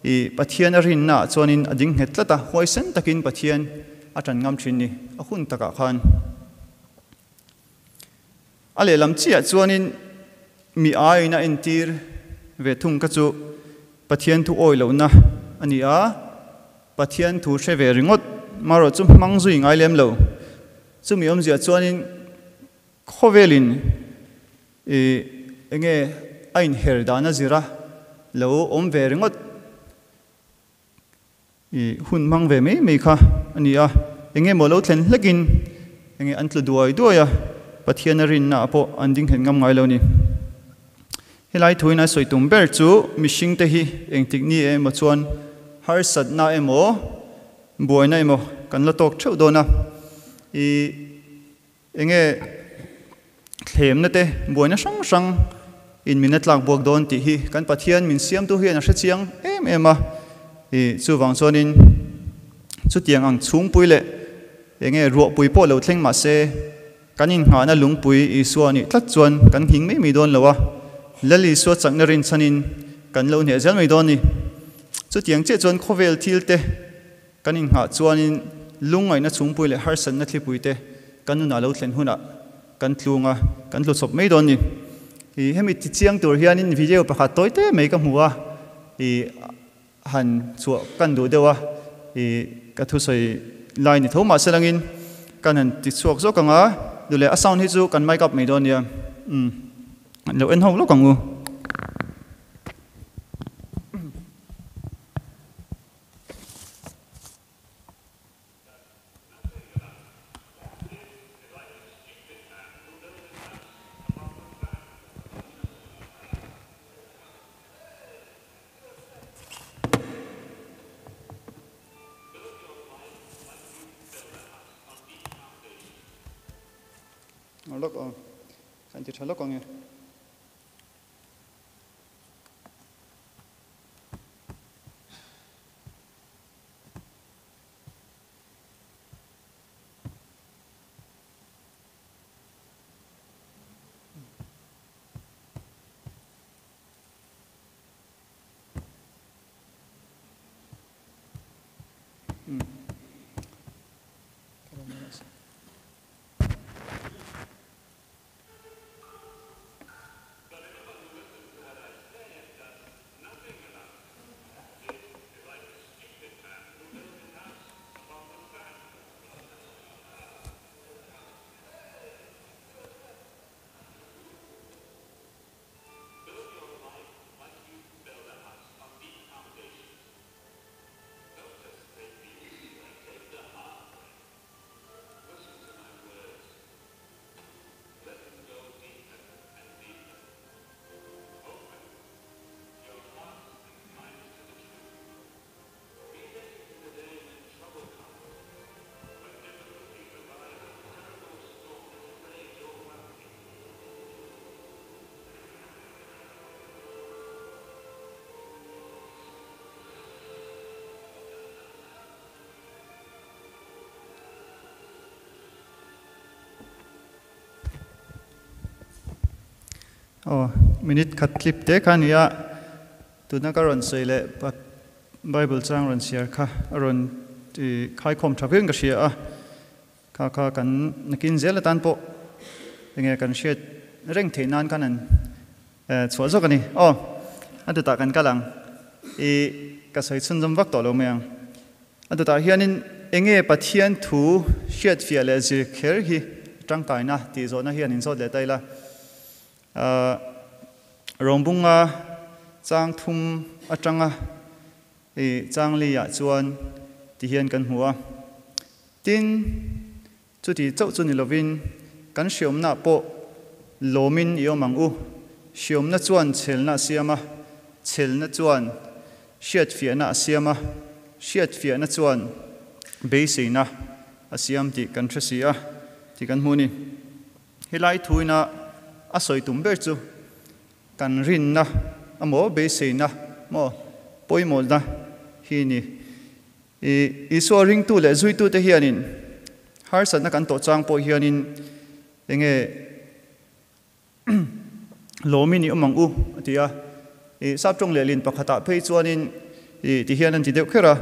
i Pathian a rinnaah chuanin a ding nghet tlat a, huaisen takin Pathian a tan ngam thin ni a hun takah khan. A lehlam chiah chuanin mi aiin a entir ve thung kha chu Pathian thu awi lohna a ni a, Pathian thu hre ve ringawt marawh chu hmang zui ngai lem lo. Chumi awmzia chuanin khawvelin i enge a inher dan a zir a, lo awm ve ringawt i hun hmang ve mai mai kha a ni a, enge maw lo thlen hlekin enge an tlu duai duai a, Pathian a rinna ah pawh an ding nghet ngam ngai lo a ni. Helai thuin a sawi tum ber chu mihring te hi engtik ni emaw chuan harsatna emaw buaina emaw kan la tawk theuh dawn a, i Enge thlemna te buaina hrang hrang in min a tlak buak dawn tih hi kan Pathian min siamtu hian a hre chiang em em a, i chuvang chuanin chutiang ang chhungpui leh enge ruahpui pawh lo thleng mahse kan inngahna lungpui Isua nih tlat chuan kan nghing mai mai dawn lo a, Lal Isua chakna rinchhanin kan lo hneh zel mai dawn ni. Chutiang chiah chuan khawvel thil te Kan inghah chuanin lungngaihna chhungpui leh harsatna thlipui te kan nunah lo thlen hunah kan tlung a, kan tlu chawp mai dawn ni. I hemi ti chiang tur hianin video pakhat tawi te mai ka hmu a, i han chhuah kan duh deuh a, i ka thusawi lai ni tho mah se langin kan han ti chhuak zawk ang a, duh leh a sound hi chu kan mic up mai dawn nia, umm lo en ho lawk ang u. Lawk aw, kan ti tha lawk ang e. Aw, minute khat clip te kha a ni a, tuna ka rawn sawi leh Bible chang rawn chhiar kha a rawn khaikhawm tha viau in ka hria a, kha kha kan nakin zel atan pawh enge kan hriat reng theih nan khan an chhuah zawk a ni. Aw, a dawtah kan kal ang, i ka sawi chhunzawm vak tawh lo mai ang. A dawtah hianin enge Pathian thu hriatfiah leh zir kher hi tangkaina tih zawhna hian in zawt leh ta ila. Rawngbunga chang thum atanga i chang liah chuan ti hian kan hmu a. Tin, chuti chauh chu ni lovin kan hriawmnaah pawh lawmin i awm ang u. Hriawmna chuan chhelna a siam a, chhelna chuan hriatfiahna a siam a, hriatfiahna chuan beiseina a siam tih kan hre si a tih kan hmu a ni. Helai thuina a sawi tum ber chu kan rinna emaw beiseina maw pawimawhna hi ni. I Isua ringtu leh zuitute hianin harsatna kan tawh chang pawh hianin enge lawmin i awm ang u a ti a. I Saptawng lehlin pakhatah phei chuanin i ti hian an ti deuh kher a,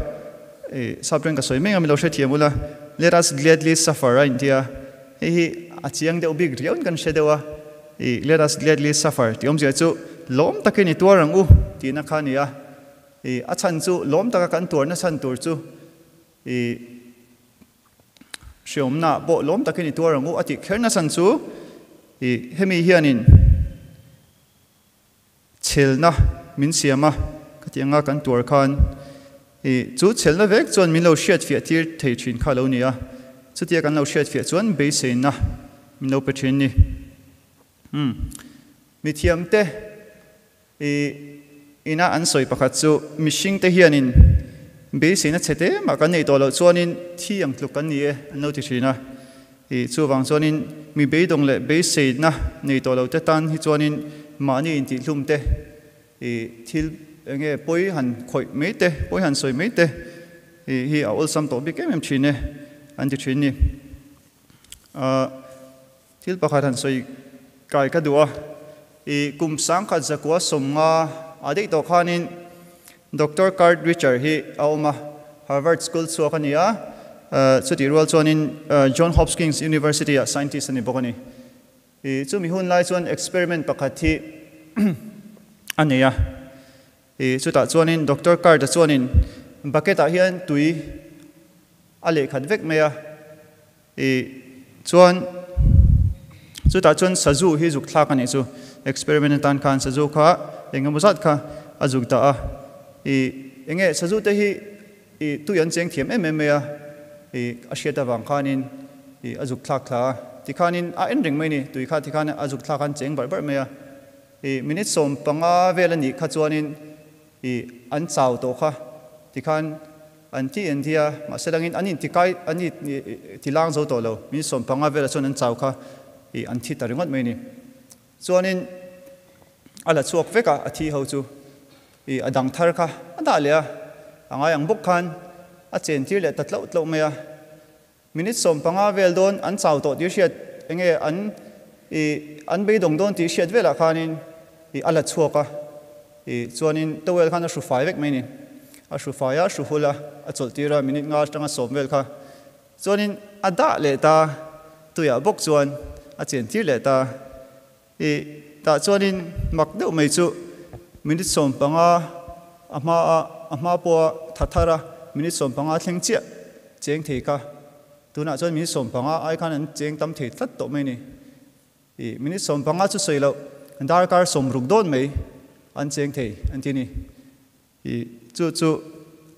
i Saptawng ka sawi mai ang, mi lo hrethiam ula, Let us gladly suffer a inti a, hei hi a chiang deuh bik riauin kan hre deuh a, i Let us gladly suffer tih awmzia chu lawm takin i tuar ang u tihna kha a ni a, i a chhan chu lawm taka kan tuarna chhan tur chu i Hriawmna pawh lawm takin i tuar ang u a tih kher nasan chu i hemi hianin chhelna min siam a ka tih anga kan tuar khan i chu chhelna vek chuan min lo hriatfiah tir thei thin kha lo ni a, chutia kan lo hriatfiah chuan beiseina min lo pe thin ni. Umm mithiamte I ina an sawi pakhat chu mihringte hianin beiseina chhe te mah kan neih tawh loh chuanin thi ang tluk kan ni e an lo ti thin a. I chuvang chuanin mi beidawng leh beiseina nei tawh lote tan hi chuanin mahni intihhlum te, i thil enge pawi han khawih mai te, pawi han sawi mai te i hi a awlsam tawh bik em em thin e an ti thin ni. Thil pakhat han sawi kai ka duh a, i kum sangkhat zakua sawmnga a daih tawh khanin Doctor Kurt Richer hi a awm a, Harvard School chhuak a ni a, chutih rual chuanin John Hopkins University ah scientist a ni bawk a ni. I chumi hun lai chuan experiment pakhat hi a nei a, i chutah chuanin Doctor Kurt-a chuanin bucket ah hian tui a lehkhat vek mai a, I chuan chutah chuan sazu hi zuk thlak a nih chu. Experiment atan khan sazu kha eng emaw zat kha a zuk dah a. I enge sazu te hi i tui an cheng thiam em em mai a, i a hriat avang khanin i a zuk thlak thla a. Tikhanin a en reng mai ni, tui kha tikhan a zuk thlak a an cheng barh barh mai a. I minute 15 vel a nih kha chuanin i an chau tawh kha tikhan An ti an ti a, mahse langin an inti kai, an ti lang zo tawh lo. Min 15 velah chuan an chau kha i an thi ta ringawt mai a ni. Chuanin a la chhuak vek a, a thi ho chu i a dang thar kha a dah leh a, a ngai ang bawk khan a chen tir leh ta tlauh tlauh mai a. Minute 15 vel dawn an chau tawh tih hriat enge an i an beidawng dawn tih hriat velah khanin i a la chhuak a, i chuanin towel khan a hru fai vek mai a ni. A hru fai a, a hru hul a, a chawlh tir a minute nga atanga sawm vel kha. Chuanin a dah leh ta, tuiah bawk chuan a chen tir leh ta. I tah chuanin mak deuh mai chu minute 15 a hma a, a hma pawha tha thar a, minute 15 thleng chiah cheng thei kha. Tunah chuan minute 15 ai khan an cheng tam thei tlat tawh mai a ni. I minute 15 chu sawi loh, darkar 60 dawn mai an cheng thei an ti a ni. I chu chu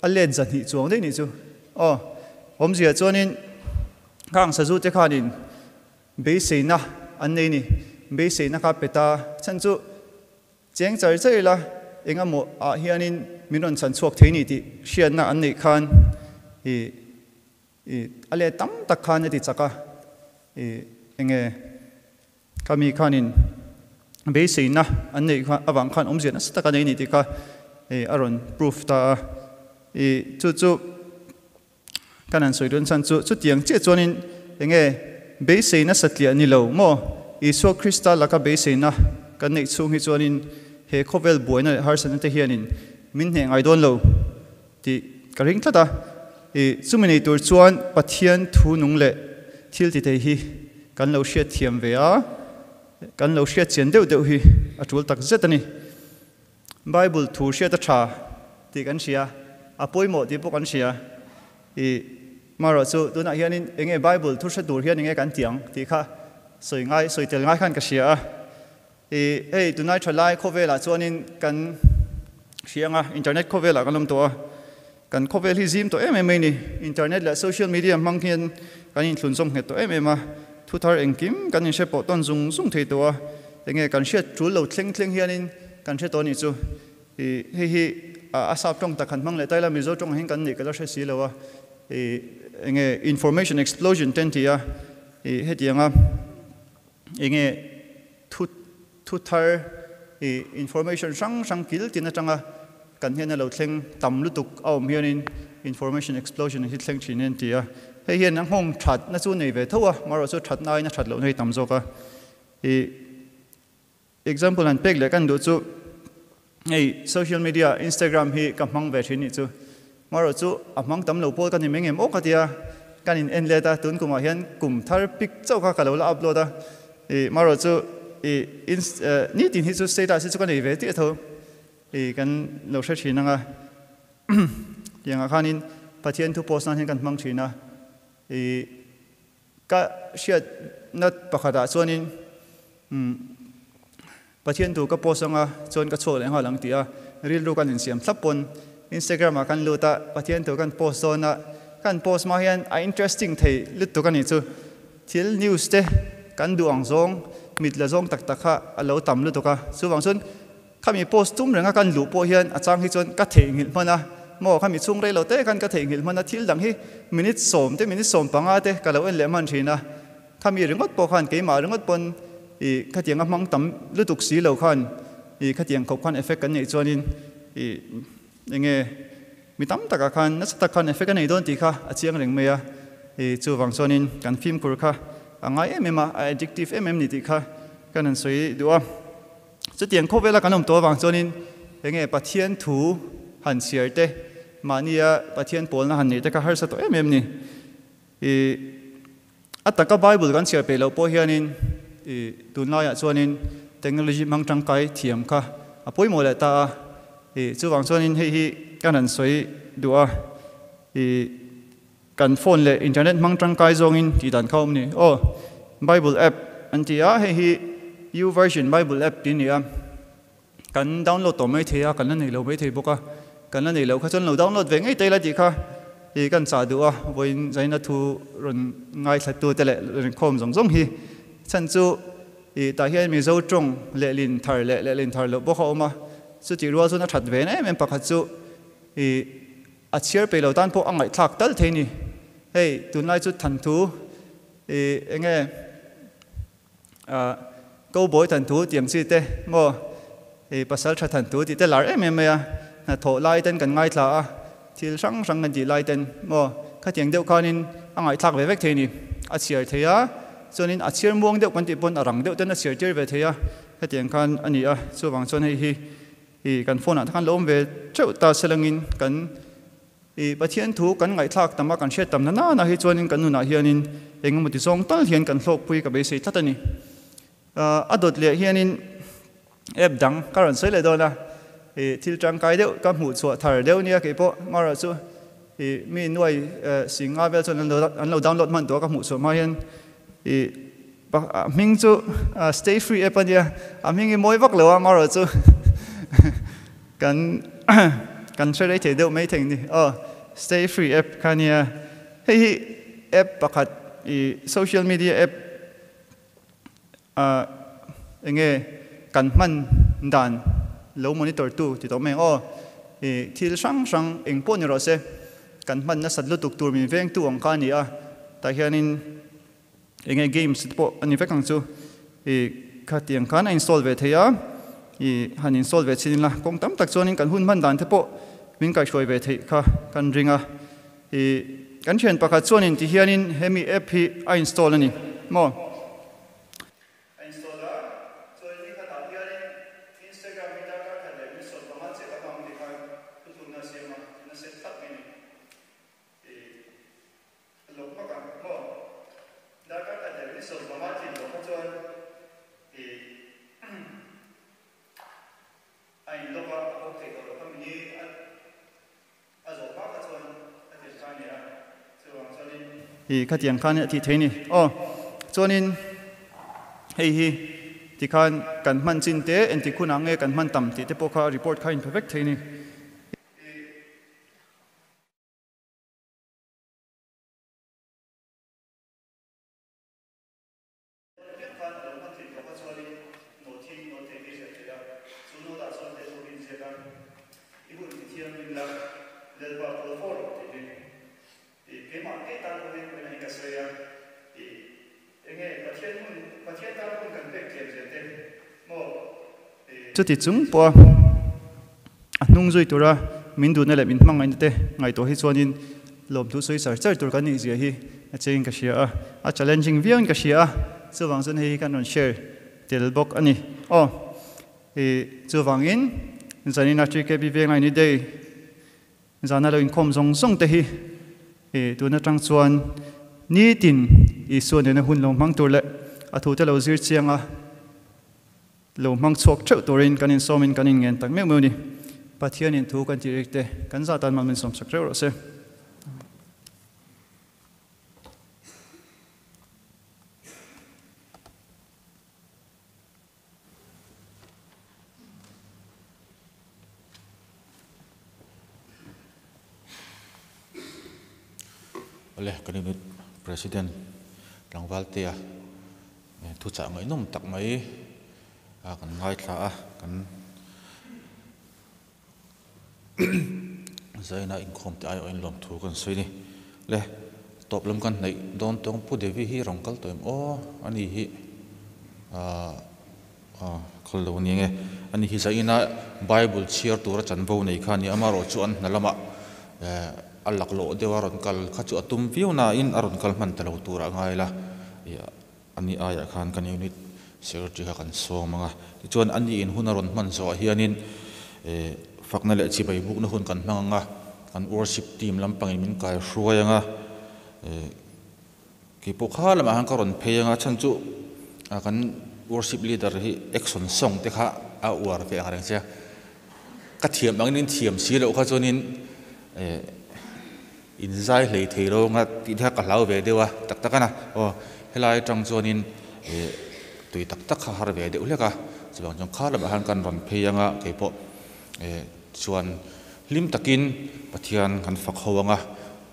a let zahnih chuang daih nih chu. Aw, awmzia chuanin khang sazu te khanin Beiseina an nei ni. Beiseina kha pe ta chhan chu cheng char char ila eng emaw ah hianin min rawn chhan chhuak thei ni tih hriatna an neih khan i i a let tam tak khan a ti chak a, i enge khami khanin beiseina an neih kha avang khan awmzia nasa tak a nei ni tih kha i a rawn proof ta a, i chu chu. Kan han sawi dawn chhan chu chutiang chiah chuanin enge beiseina satliah ni lo maw? Isua Krista laka beiseina kan neih chhung hi chuanin he khawvel buaina leh harsatna te hianin min hneh ngai dawn lo tih ka ring tlat a. I chumi nei tur chuan Pathian thu nung leh thil ti thei hi kan lo hriat thiam ve a, kan lo hriat chian deuh deuh hi a tul tak zet a ni. Bible thu hriat a tha tih kan hria, a pawimawh tih pawh kan hria. I marawh chu tunah hianin enge Bible thu hre tur hian enge kan ti ang tih kha sawi ngai, sawi tel ngai khan ka hria a. I hei tunai tha lai khawvelah chuanin kan hria anga internet khawvelah kan awm tawh a. Kan khawvel hi zim tawh em em mai ni. Internet leh social media hmang hian kan inthlun zawm nghet tawh em em a, thu thar engkim kan inhre pawh tawn zung zung thei tawh a. Enge kan hriat tul lo thleng thleng hianin kan hre tawh a nih chu. I hei hi a sap tawng tak han hmang leh ta ila Mizo tawngah hian kan neih ka la hre si lo a. I enge information explosion te an ti a. I hetianga enge thu thu thar i information hrang hrang kil tin atanga kan hnena lo thleng tam lutuk a awm hianin information explosion hi thleng thin an ti a. Hei hian a nghawng thatna chu nei ve tho a, marawh chu thatna aiin a that lohna hi tam zawk a. I Example han pek leh kan duh chu hei social media Instagram hi ka hmang ve thin nih chu. Marawh chu a hmang tam lo pawl ka ni mai ngem aw ka tia kan in en let a, tun kumah hian kum thar pic chauh kha ka lo la upload a. I marawh chu i nitin hi chu status hi chu ka nei ve tih a tho i kan lo hre thin ang a. Tiangah khanin Pathian thu post nan hian kan hmang thin a. I Ka hriatna pakhatah chuanin Pathian tu ka post anga chuan ka chhuak leh nghal ang tih a rilru kan insiam thlap pawn Instagram ah kan lut a, Pathian tu kan post dawn a, kan post hma hian a interesting thei lutuk a nih chu. Thil news te kan duh ang zawng mit la zawng tak tak kha a lo tam lutuk a, chuvang chuan Khami post tum renga kan luh pawh hian a chang hi chuan ka theihnghilh hman a, maw khami chhung rei lo te khan ka theihnghilh hman a, thil dang hi minute sawm te minute sawm panga te ka lo en leh hman thin a, khami ringawt pawh khan keimah ringawt pawn ih khatiang a hmang tam lutuk si lo khan ih khatiang khawp khan effect kan neih chuanin ih enge mi tam takah khan nasa tak khan effect a nei dawn tih kha a chiang reng mai a, ih chuvang chuanin kan fimkhur kha a ngai em em a, a addictive em em ni tih kha kan han sawi duh a. Chutiang khawvela kan awm tawh avang chuanin enge Pathian thu han chhiar te, mahnia Pathian pawlna han neih te kha harsa tawh em em ni. I a taka Bible kan chhiar peih loh pawh hianin i tunlaiah chuanin technology hmang tangkai thiam kha a pawimawh leh ta a. I chuvang chuanin hei hi kan han sawi duh a. I Kan phone leh internet hmang tangkai zawngin tih dan kha awm ni. Aw, Bible app an ti a, hei hi YouVersion Bible app tih a ni a. Kan download tawh mai thei a, kan la nei lo mai thei bawk a. Kan la nei loh kha chuan lo download ve ngei ta ila tih kha i kan chah duh a, vawiin zaina thu rawn ngaithla tu te leh rawn khawm zawng zawng hi. Chhan chu i tah hian Mizo tawng lehlin thar leh lehlin thar loh bawk a awm a, chutih rual chuan a that ve em em pakhat chu i A chhiar peih lo tan pawh a ngaihthlak tal thei ni. Hei tunlai chu Thanthu i enge ah Cowboy Thanthu tih ang chi te maw i Pasal tha Thanthu tih te lar em em mai a, hnathawh lai ten kan ngaithla a, thil hrang hrang kan tih lai ten maw khatiang deuh khanin a ngaihthlak ve vek thei ni. A chhiar thei a, chuanin a chhiar muang deuh kan tih pawn a rang deuh ten a chhiar tir ve thei a, hetiang khan a ni a, chuvang chuan hei hi I kan phone ah te khan lo awm ve teuh ta selangin kan i Pathian thu kan ngaihthlak tam a, kan hriat tam na nana hi chuanin kan nunah hianin engemaw ti zawng tal hian kan hlawkpui ka beisei tlat a ni. A dawt leh hianin app dang ka rawn sawi leh dawn a, i thil tangkai deuh ka hmuh chhuah thar deuh nia keipawh marawh chu i mi nuai sing nga vel chuan an lo download hman tawh a ka hmuh chhuah hma hian i A hming chu Stay Free app a nia, a hming hi mawi vak lo a, marawh chu kan kan hre rei thei deuh mai thei ni. Aw, Stay Free app kha nia. Hei hi app pakhat i social media app ah enge kan hman dan lo monitor tu ti tawh mai ang aw. I thil hrang hrang eng pawh ni rawh se kan hman nasat lutuk tur min vengtu ang kha a ni a, tah hianin Enge games te pawh a ni vek ang chu i khatiang khan a install ve thei a, i han install ve chin ila kawng tam tak chuanin kan hun hman dan te pawh min kaihhruai ve theih kha kan ring a, i kan thian pakhat chuanin ti hianin hemi app hi a install a ni maw. A install a, chuan ni khatah hianin Instagram hi darkar khat leh min sawm panga chiah ka hmang ti khan thuthlunna a siam a, na set thlap mai a ni. I A lawm vak ang maw? Darkar khat leh min 15 tlin tawh kha chuan i a in lawk a, a bawk thei tawh lo kha mini a a zawh hma kha chuan a tir kha a ni a, chuvang chuanin i khatiang khan a tih thei ni. Aw, chuanin hei hi tikhan kan hman chin te engtik hunah nge kan hman tam tih te pawh kha report kha a inpe vek thei ni. Thianghlim la, Lalpa phal fo rawh tih hi i keimah ngei tan pawhin vawiin hi ka sawi a, i enge Pathian hun, Pathian tan hun kan pek tlem zel te maw i. Chuti chung pawha a hnung zui tura min duhna leh min hmangaihna te ngaihtuah hi chuanin lawmthu sawi char char tur kan nih zia hi a chengin ka hria a, a challenging viauin ka hria a, chuvang chuan hei hi kan rawn share tel bawk a ni. Aw. I chuvangin zanina TKB Vengaini Day zana lo inkhawm zawng zawng te hi i tun atang chuan nitin Isua nena hun lo hmang tur leh a thute lo zir chianga lo hmang chhuak theuh turin kan insawmin kan inngen tak meuh meuh ni. Pathianin thu kan tih rik te kan zah tan mal min sawmsak reuh rawh se. Awle kan unit President Tlangvaltea thuchah ngaihnawm tak mai a kan ngaithla a kan zaina inkhawm te aiawhin lawmthu kan sawi a ni. Le tawp lam kan hnaih dawn tawng Pu Devi hi rawn kal tawh em aw ani hi ahh aw kal lo ania nge ani hi zaina Bible chhiar tura chanvo nei kha a ni amaherawh chu an hna lamah eh a laklawh deuh a rawn kal kha chu a tum viau nain a rawn kal hman ta lo turah a ngai la ih Ani aiah khan kan unit secretary kha kan sawm ang a, tichuan ani in hun a rawn hman zawhah hianin fakna leh chibai bukna hun kan hmang ang a, kan worship team lampangin min kai hruai ang a, keipawh kha lamah khan ka rawn phei ang a, chhan chu kan worship leader hi action song te kha a uar ve ang reng che a, ka thiam angin in thiam si loh kha chuanin In zai hlei thei lo anga tih te kha ka hlau ve deuh a, tak tak a na. Aw, helai atang chuanin ih tui tak tak kha har ve deuh hlek a, chuvang chuan kha lamah khan kan rawn phei anga keipawh ih chuan hlim takin Pathian kan fak ho anga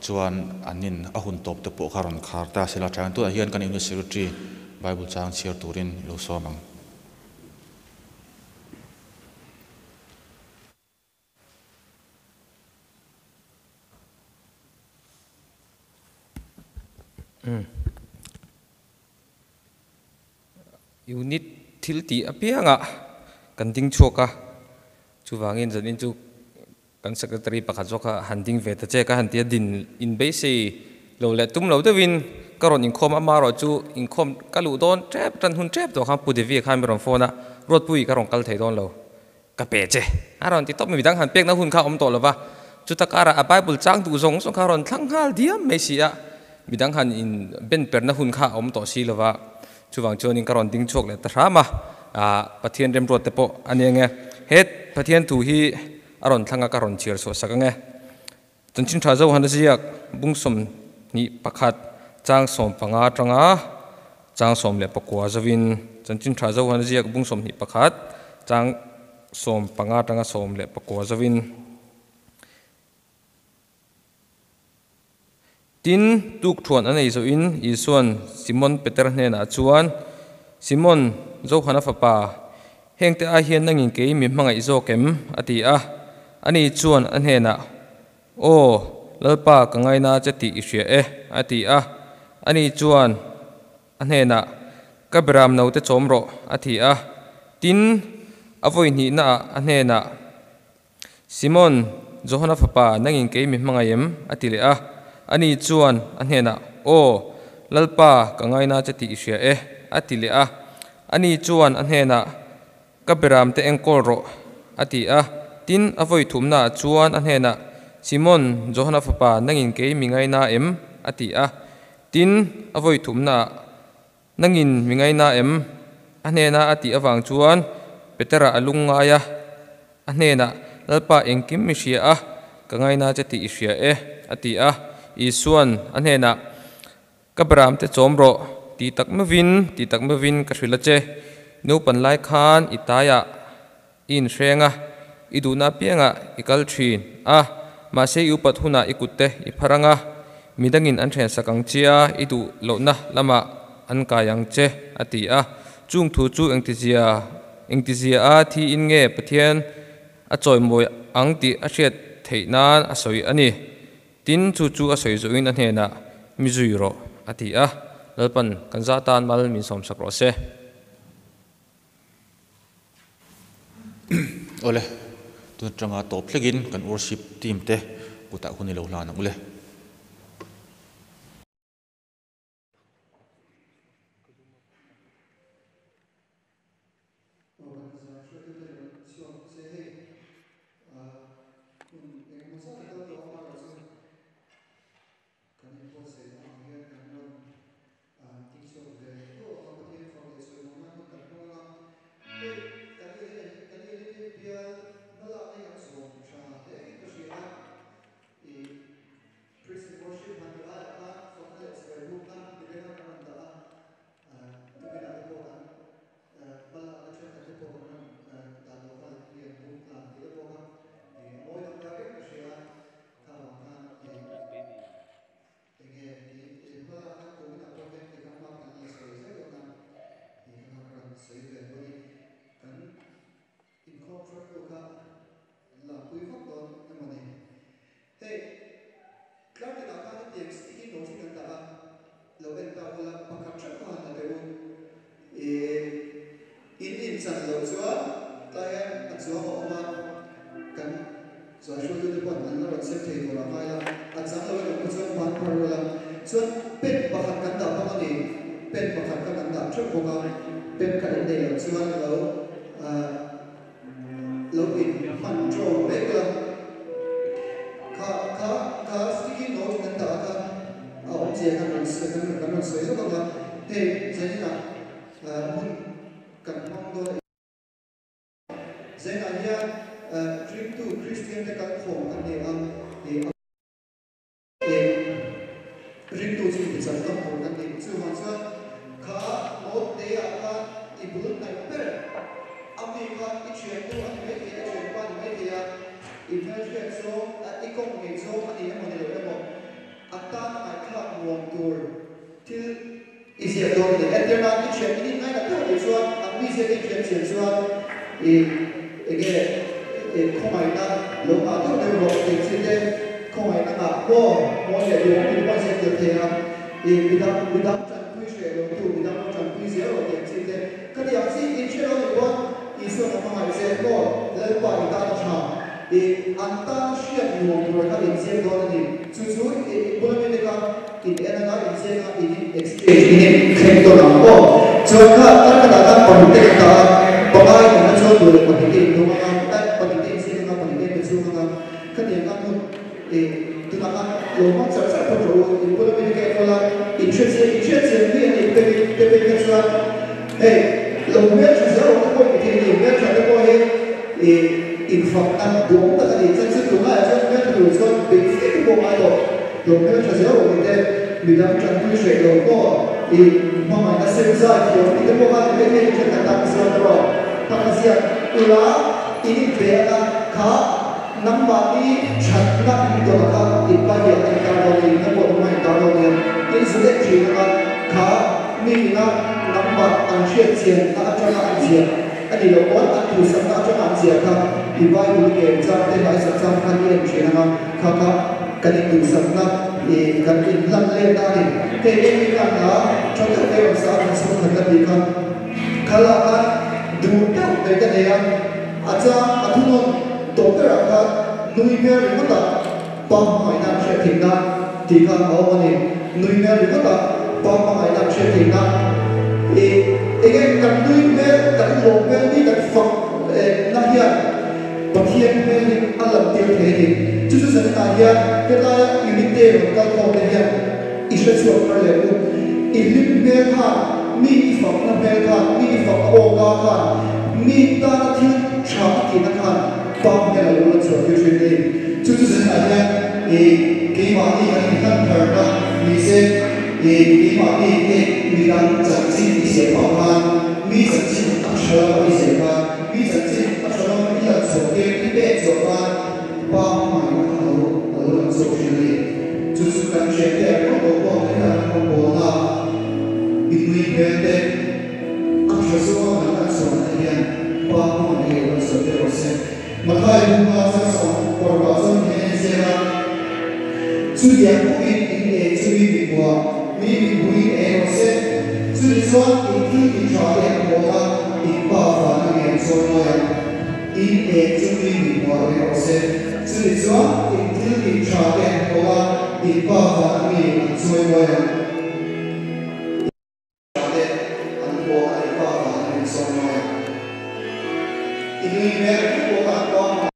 chuan an in a hun tawp te pawh kha rawn khar ta sela thain tunah hian kan unit secretary Bible chang chhiar turin i lo sawm ang. Unit thil tih apiangah kan ding chhuak a, chuvangin zanin chu kan secretary pakhat zawk kha han ding ve ta che ka han ti a, din in beisei lo leh tum lo deuhin ka rawn inkhawm a, amaherawh chu inkhawm ka luh dawn tep tan hun tep tawh khan Pu Devi khan mi rawn phone a, Ruatpui ka rawn kal thei dawn lo. Ka pe che. A rawn ti tawp mai, midang han pekna hun kha a awm tawh lo va, chuta karah a Bible chang duh zawng zawng kha a rawn thlang nghal diam mai si a, midang han in ben perna hun kha a awm tawh si lo va, chuvang chuanin ka rawn ding chhuak leh ta hram a, ah Pathian remruat te pawh a nia nge, he Pathian thu hi a rawn thlang a ka rawn chhiar chhuah sak ang e. Chanchin tha Zohan a ziak bung 21 chang 15 atanga chang 14 zovin Chanchin tha Zohan a ziak bung 21 chang 15 atanga 14 zovin Tin, tuk thuan a nei zawhin Isuan Simon Peter hnenah chuan, Simon, Zohana fapa, hengte ai hian nangin kei mi hmangaih zawk em? a ti a. Ani chuan a hnenah, Aw, Lalpa ka ngaina che tih i hria e, a ti a. Ani chuan a hnenah, Ka beram naute chawm rawh, a ti a. Tin, a vawi hnihnaah a hnenah, Simon, Johana fapa, nangin kei mi hmangaih em? a ti leh a. Ani chuan a hnenah, Aw, Lalpa, ka ngaina che tih i hria e, a ti leh a. Ani chuan a hnenah, Ka beramte enkawl rawh, a ti a. Tin, a vawi thumnaah chuan a hnenah, Simon, Johana fapa, nangin kei mi ngaina em? a ti a. Tin, a vawi thumnaah, Nangin mi ngaina em? A hnena a tih avang chuan Petera a lung ngai a, a hnenah, Lalpa engkim mi hria a, ka ngaina che tih i hria e, a ti a. Isuan a hnenah, Ka beramte chawm rawh, ti tak meuhin, ti tak meuhin ka hrilh a che. Naupan lai khan i taiah i inhreng a, i duhna apiangah i kal thin a, mahse i upat hunah i kutte i phar ang a, midangin an ṭhensak ang che a, i duh lohna lamah an kai ang che, a ti a. Chung thu chu engtizia engtizia a thiin nge Pathian a chawimawi ang tih a hriat theih nan a sawi a ni. Tin, chu chu a sawi zawhin a hnenah, Mi zui rawh, a ti a. Lalpan kan za tan mal min sawmsak rawh se. Awle, tun atanga tawp thlengin kan worship team te kutah hun i lo hlan ang ule. Chutiang bawkin in eng chu mi mihmuh mi mihmuhin eng rawh se. Chumi chuan in thil ti tha te an hmu ang a, in Pa vana mi an chawi mawi ang. In eng chu mi mihmuh eng rawh se. Chumi chuan in thil ti tha te an hmu ang a, in Pa vana mi an chawi mawi ang. Tha te an hmu ang a, in Pa vana mi an chawi mawi ang. I nui hmel reng pawh kha an pang ang.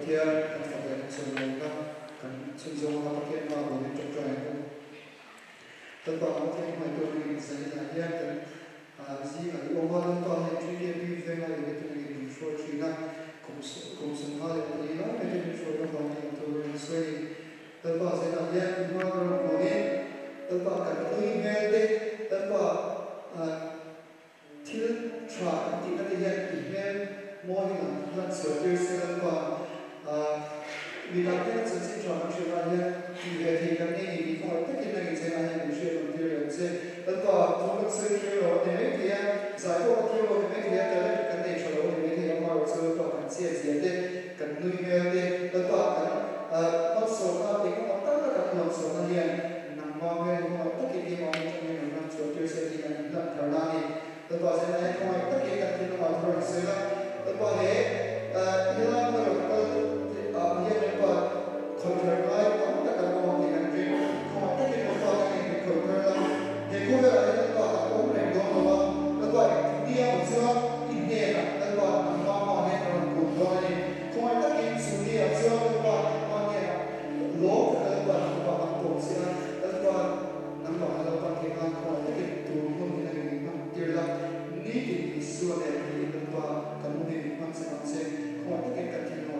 Pathian kan fak leh kan chawimawi na kan chhunzawm anga Pathian hma bumin tawngtai ang u. Lalpa kan Pathian hmangaihtu ringin zaninah hian kan zingah i awm a, Lalpa hian TKP venga i betu ringin min hruai thin a, kum kum 54 lai mai te min hruai avangin an tur a rawn sawi a ni. Lalpa zaninah hian i hma ka rawn kunin Lalpa kan nui hmel te, Lalpa Thil tha kan tihna te hian i hmel mawi hi lang lan chhuah tir se Lalpa mi dang tena chanchin tha kan hriat lai hian tih ve thei kan nei ni tih khawngaih takin nang incheng ah hian min hriat awm tir reng che. Lalpa thu kan sawi thiam lo a ni mai thei a, zai pawh kan thiam lo a ni mai thei a, talent kan nei tha lo a ni mai thei a, amaherawhchu chu Lalpa kan chiat zia te, kan nui hmel te, Lalpa kan malsawmna engemaw taka kan nuamsawmna hian Nangmah hmel khawngaih takin keimahni atangin rawn ram chhuah tir se tih kan inhlan thar na a ni. Lalpa zena he khawngaih takin kan thinlungah thu rawn sawi la. Lalpa he helai hmuna rawn kal ah hian Lalpa khawih thar ngai tam tak kan awm ang tih kan ring. Khawngaih takin Lalpa kan eng min khawih thar la. He khawvelah hian Lalpa kan awm reng dawn lo a. Lalpa engtik ni a maw chuan i hnenah Lalpa nangmah hma hian ka rawn kun dawn a ni. Khawngaih takin chu ni ah chuan Lalpa nangmah hnenah Lawm ka Lalpa nangmah kan pawm che a, Lalpa nangmah kan lo pan theih nan khawngaih takin tur hun hi nangin min hman tir la, nitin Isua nen niin Lalpa kan hun hi min hman chak ang che, khawngaih takin kan thinlung.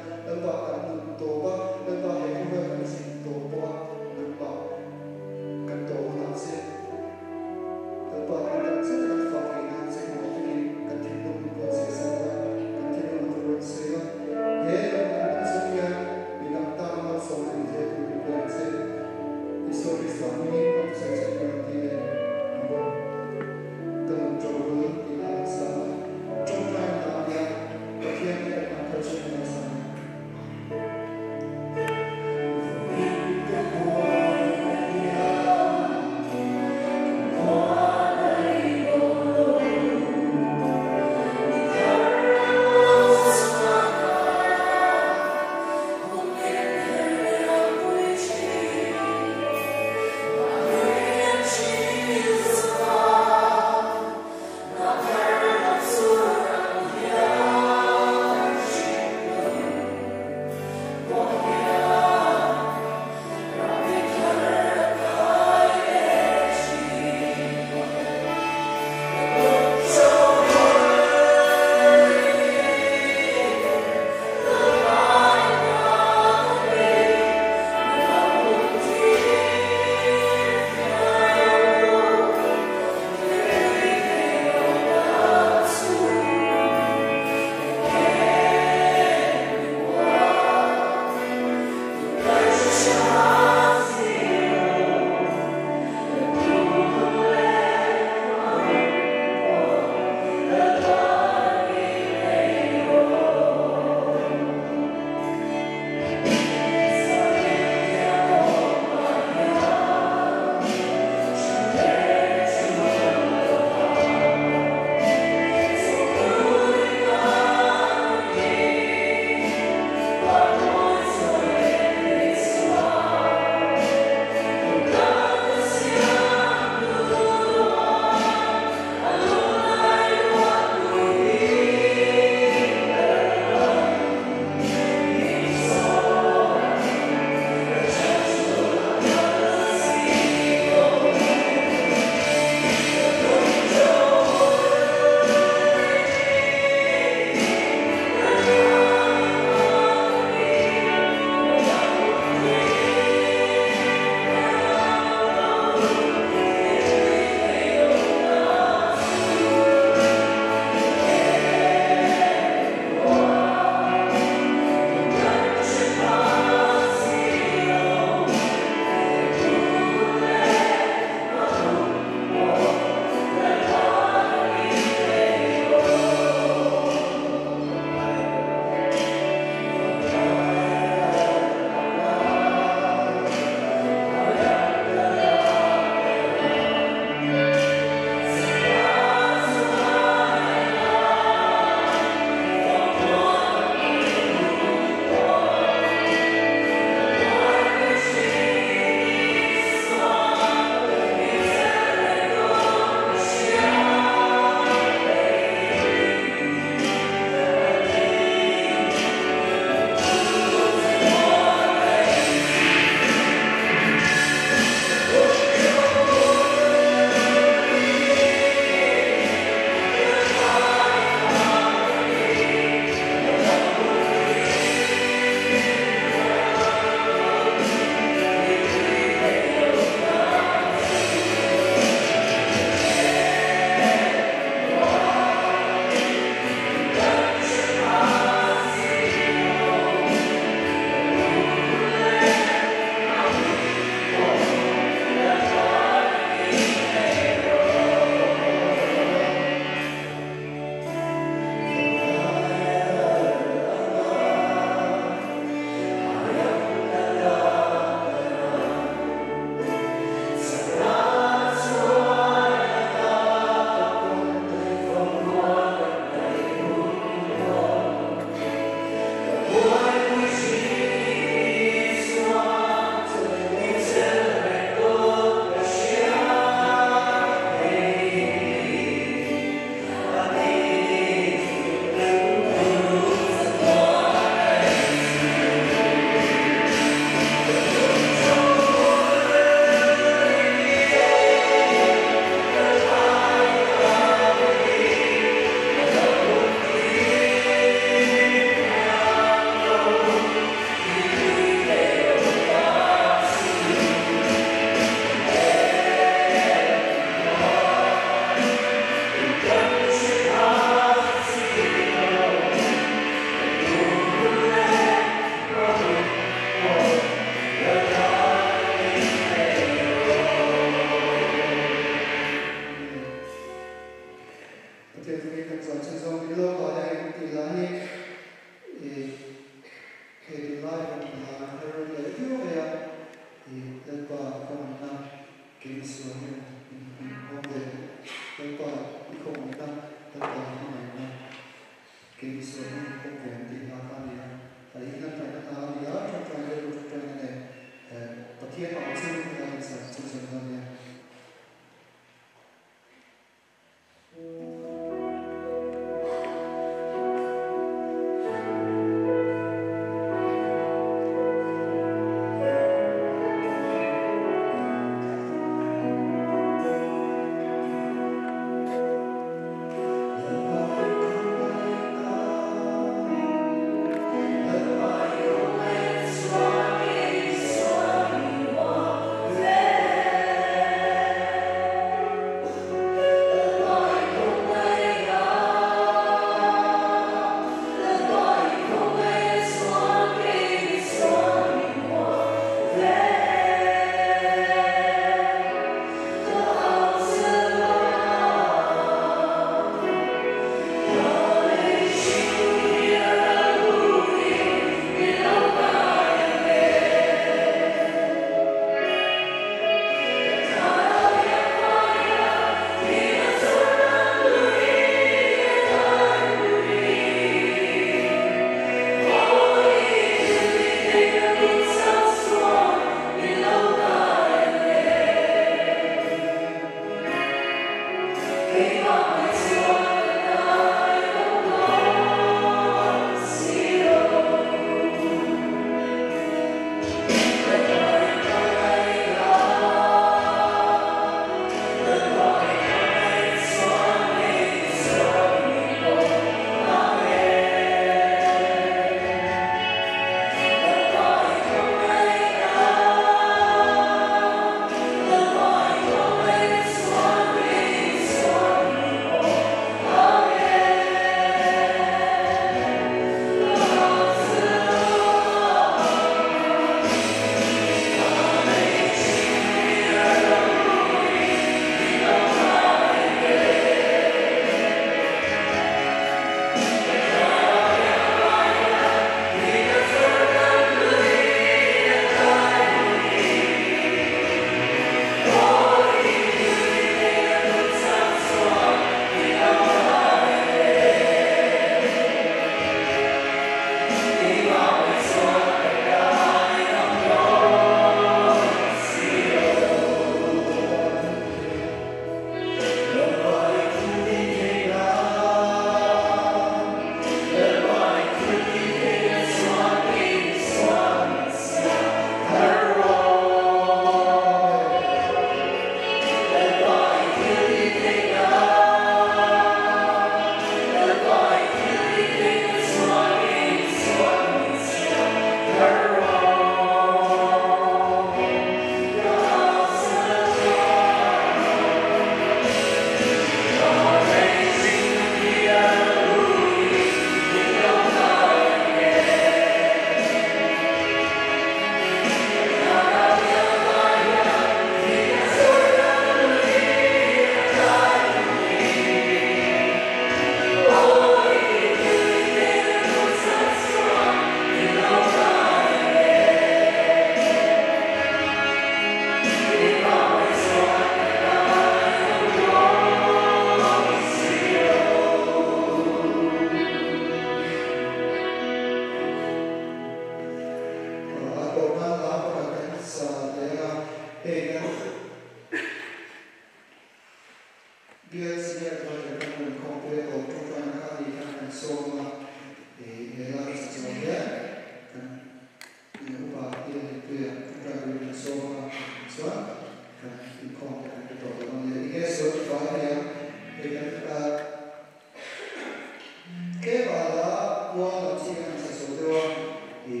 I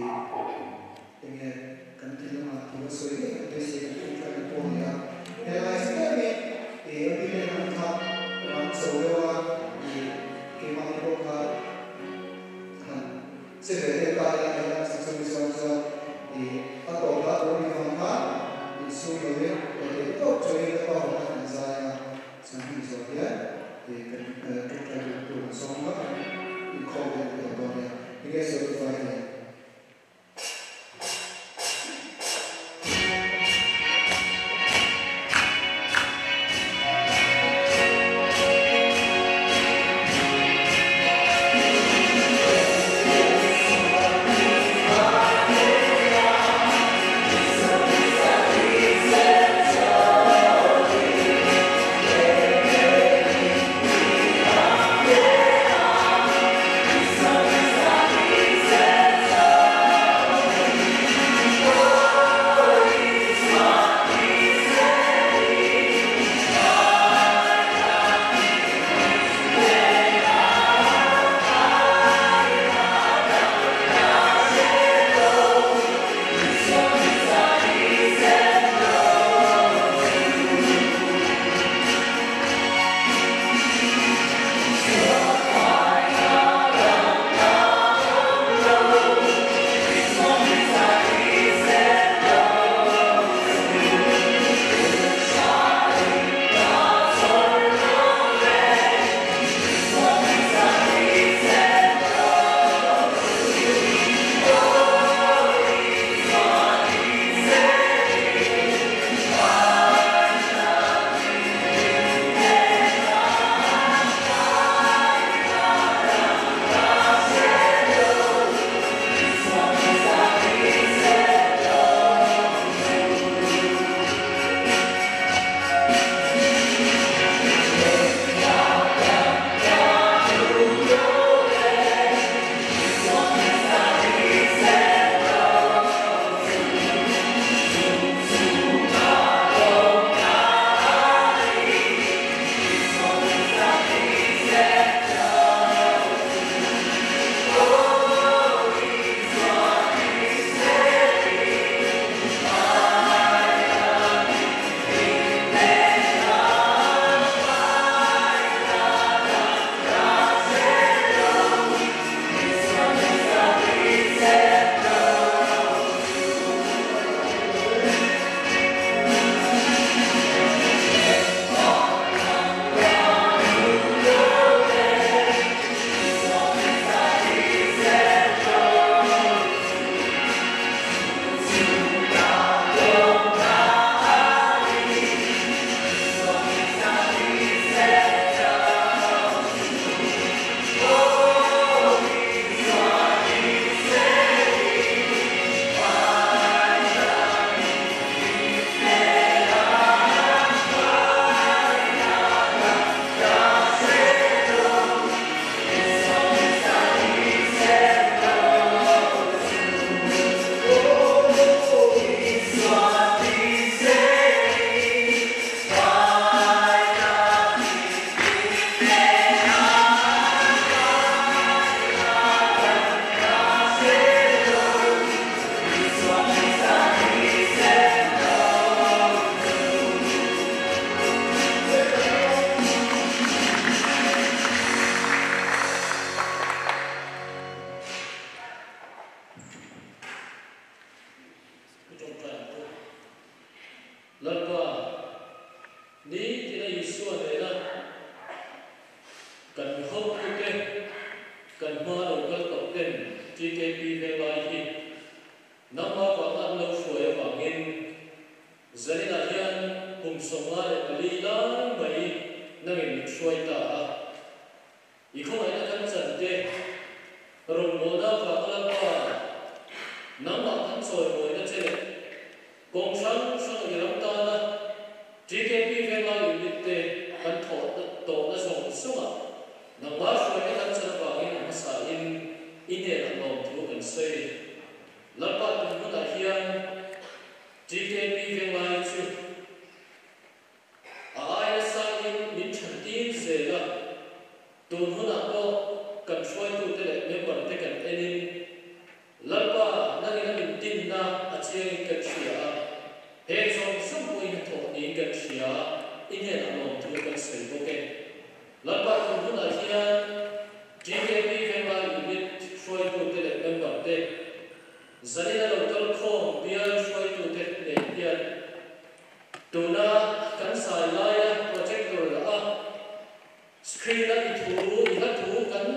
enge kan thinlungah thu a sawi ngei kan beisei kan ṭawngṭai na pawh a ni a. Helai chu tlemin i OB te lam kha rang chho deuh a, i keimahni pawh kha han che ve deuh ta ila helai chang chu mi chuan chuan i a tawp hla tur a nih vang khan insum lovin ka theih tawp chawin ka pa hunah kan zai a, chuan hemi zawh hian i kan ṭawngṭai tur tur kan sawm ang a, kan inkhawm hian kan tawp dawn nia. Enge sawi duh fai nei? Lalpa, ni tina Isua nena kan hotute, kan hma lo kal tawh ten TKP venglai hi nangmah vanga an lo hruai avangin zaninah hian kum 54 lai mai nangin min hruai ta a. I khawngaihna kan chan te, rawngbawlna vanga Lalpa, nangmah kan chawimawina che leh kawng hrang hrang i ram tana TKP venglai unit te kan thawh tawhna zawng zawngah nangmah hruaina kan chan avangin a hmasain i hnenah lawmthu kan sawi. Lalpa tun hmunah hian TKP venglai chu a aia sangin min thantir zel a, tun hunah pawh kan hruaitute leh member te kan enin Lalpa nihna a chiangin kan hria a, heng zawng zawng pawhin a thawh niin kan hria, i hnenah lawmthu kan sawi bawk e. Lalpa tun hunah hian TKP Venglai Unit hruaitute leh member te, Zanin a lo kal khawm bial hruaitute nen hian tuna kan zai laia projector lah a screen a i thu i hla thu kan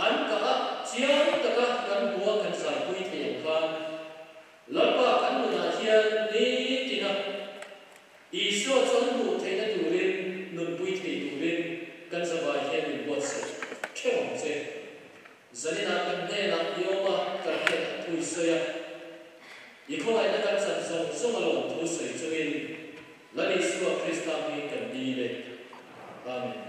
an kah a chiang taka kan hmua kan zaipui thei ang khan Lalpa kan nunah hian nitina Isua chu an hmuh theihna turin nunpui thei turin kan zavai hian min buatsaih theuh ang che. Zaninah kan hnenah i awm a, kan hnenah thu i sawi a. I khawngaihna kan chan zawng zawng a lawm thu sawi chungin Lal Isua Krista hmingin kan dil e. Amen.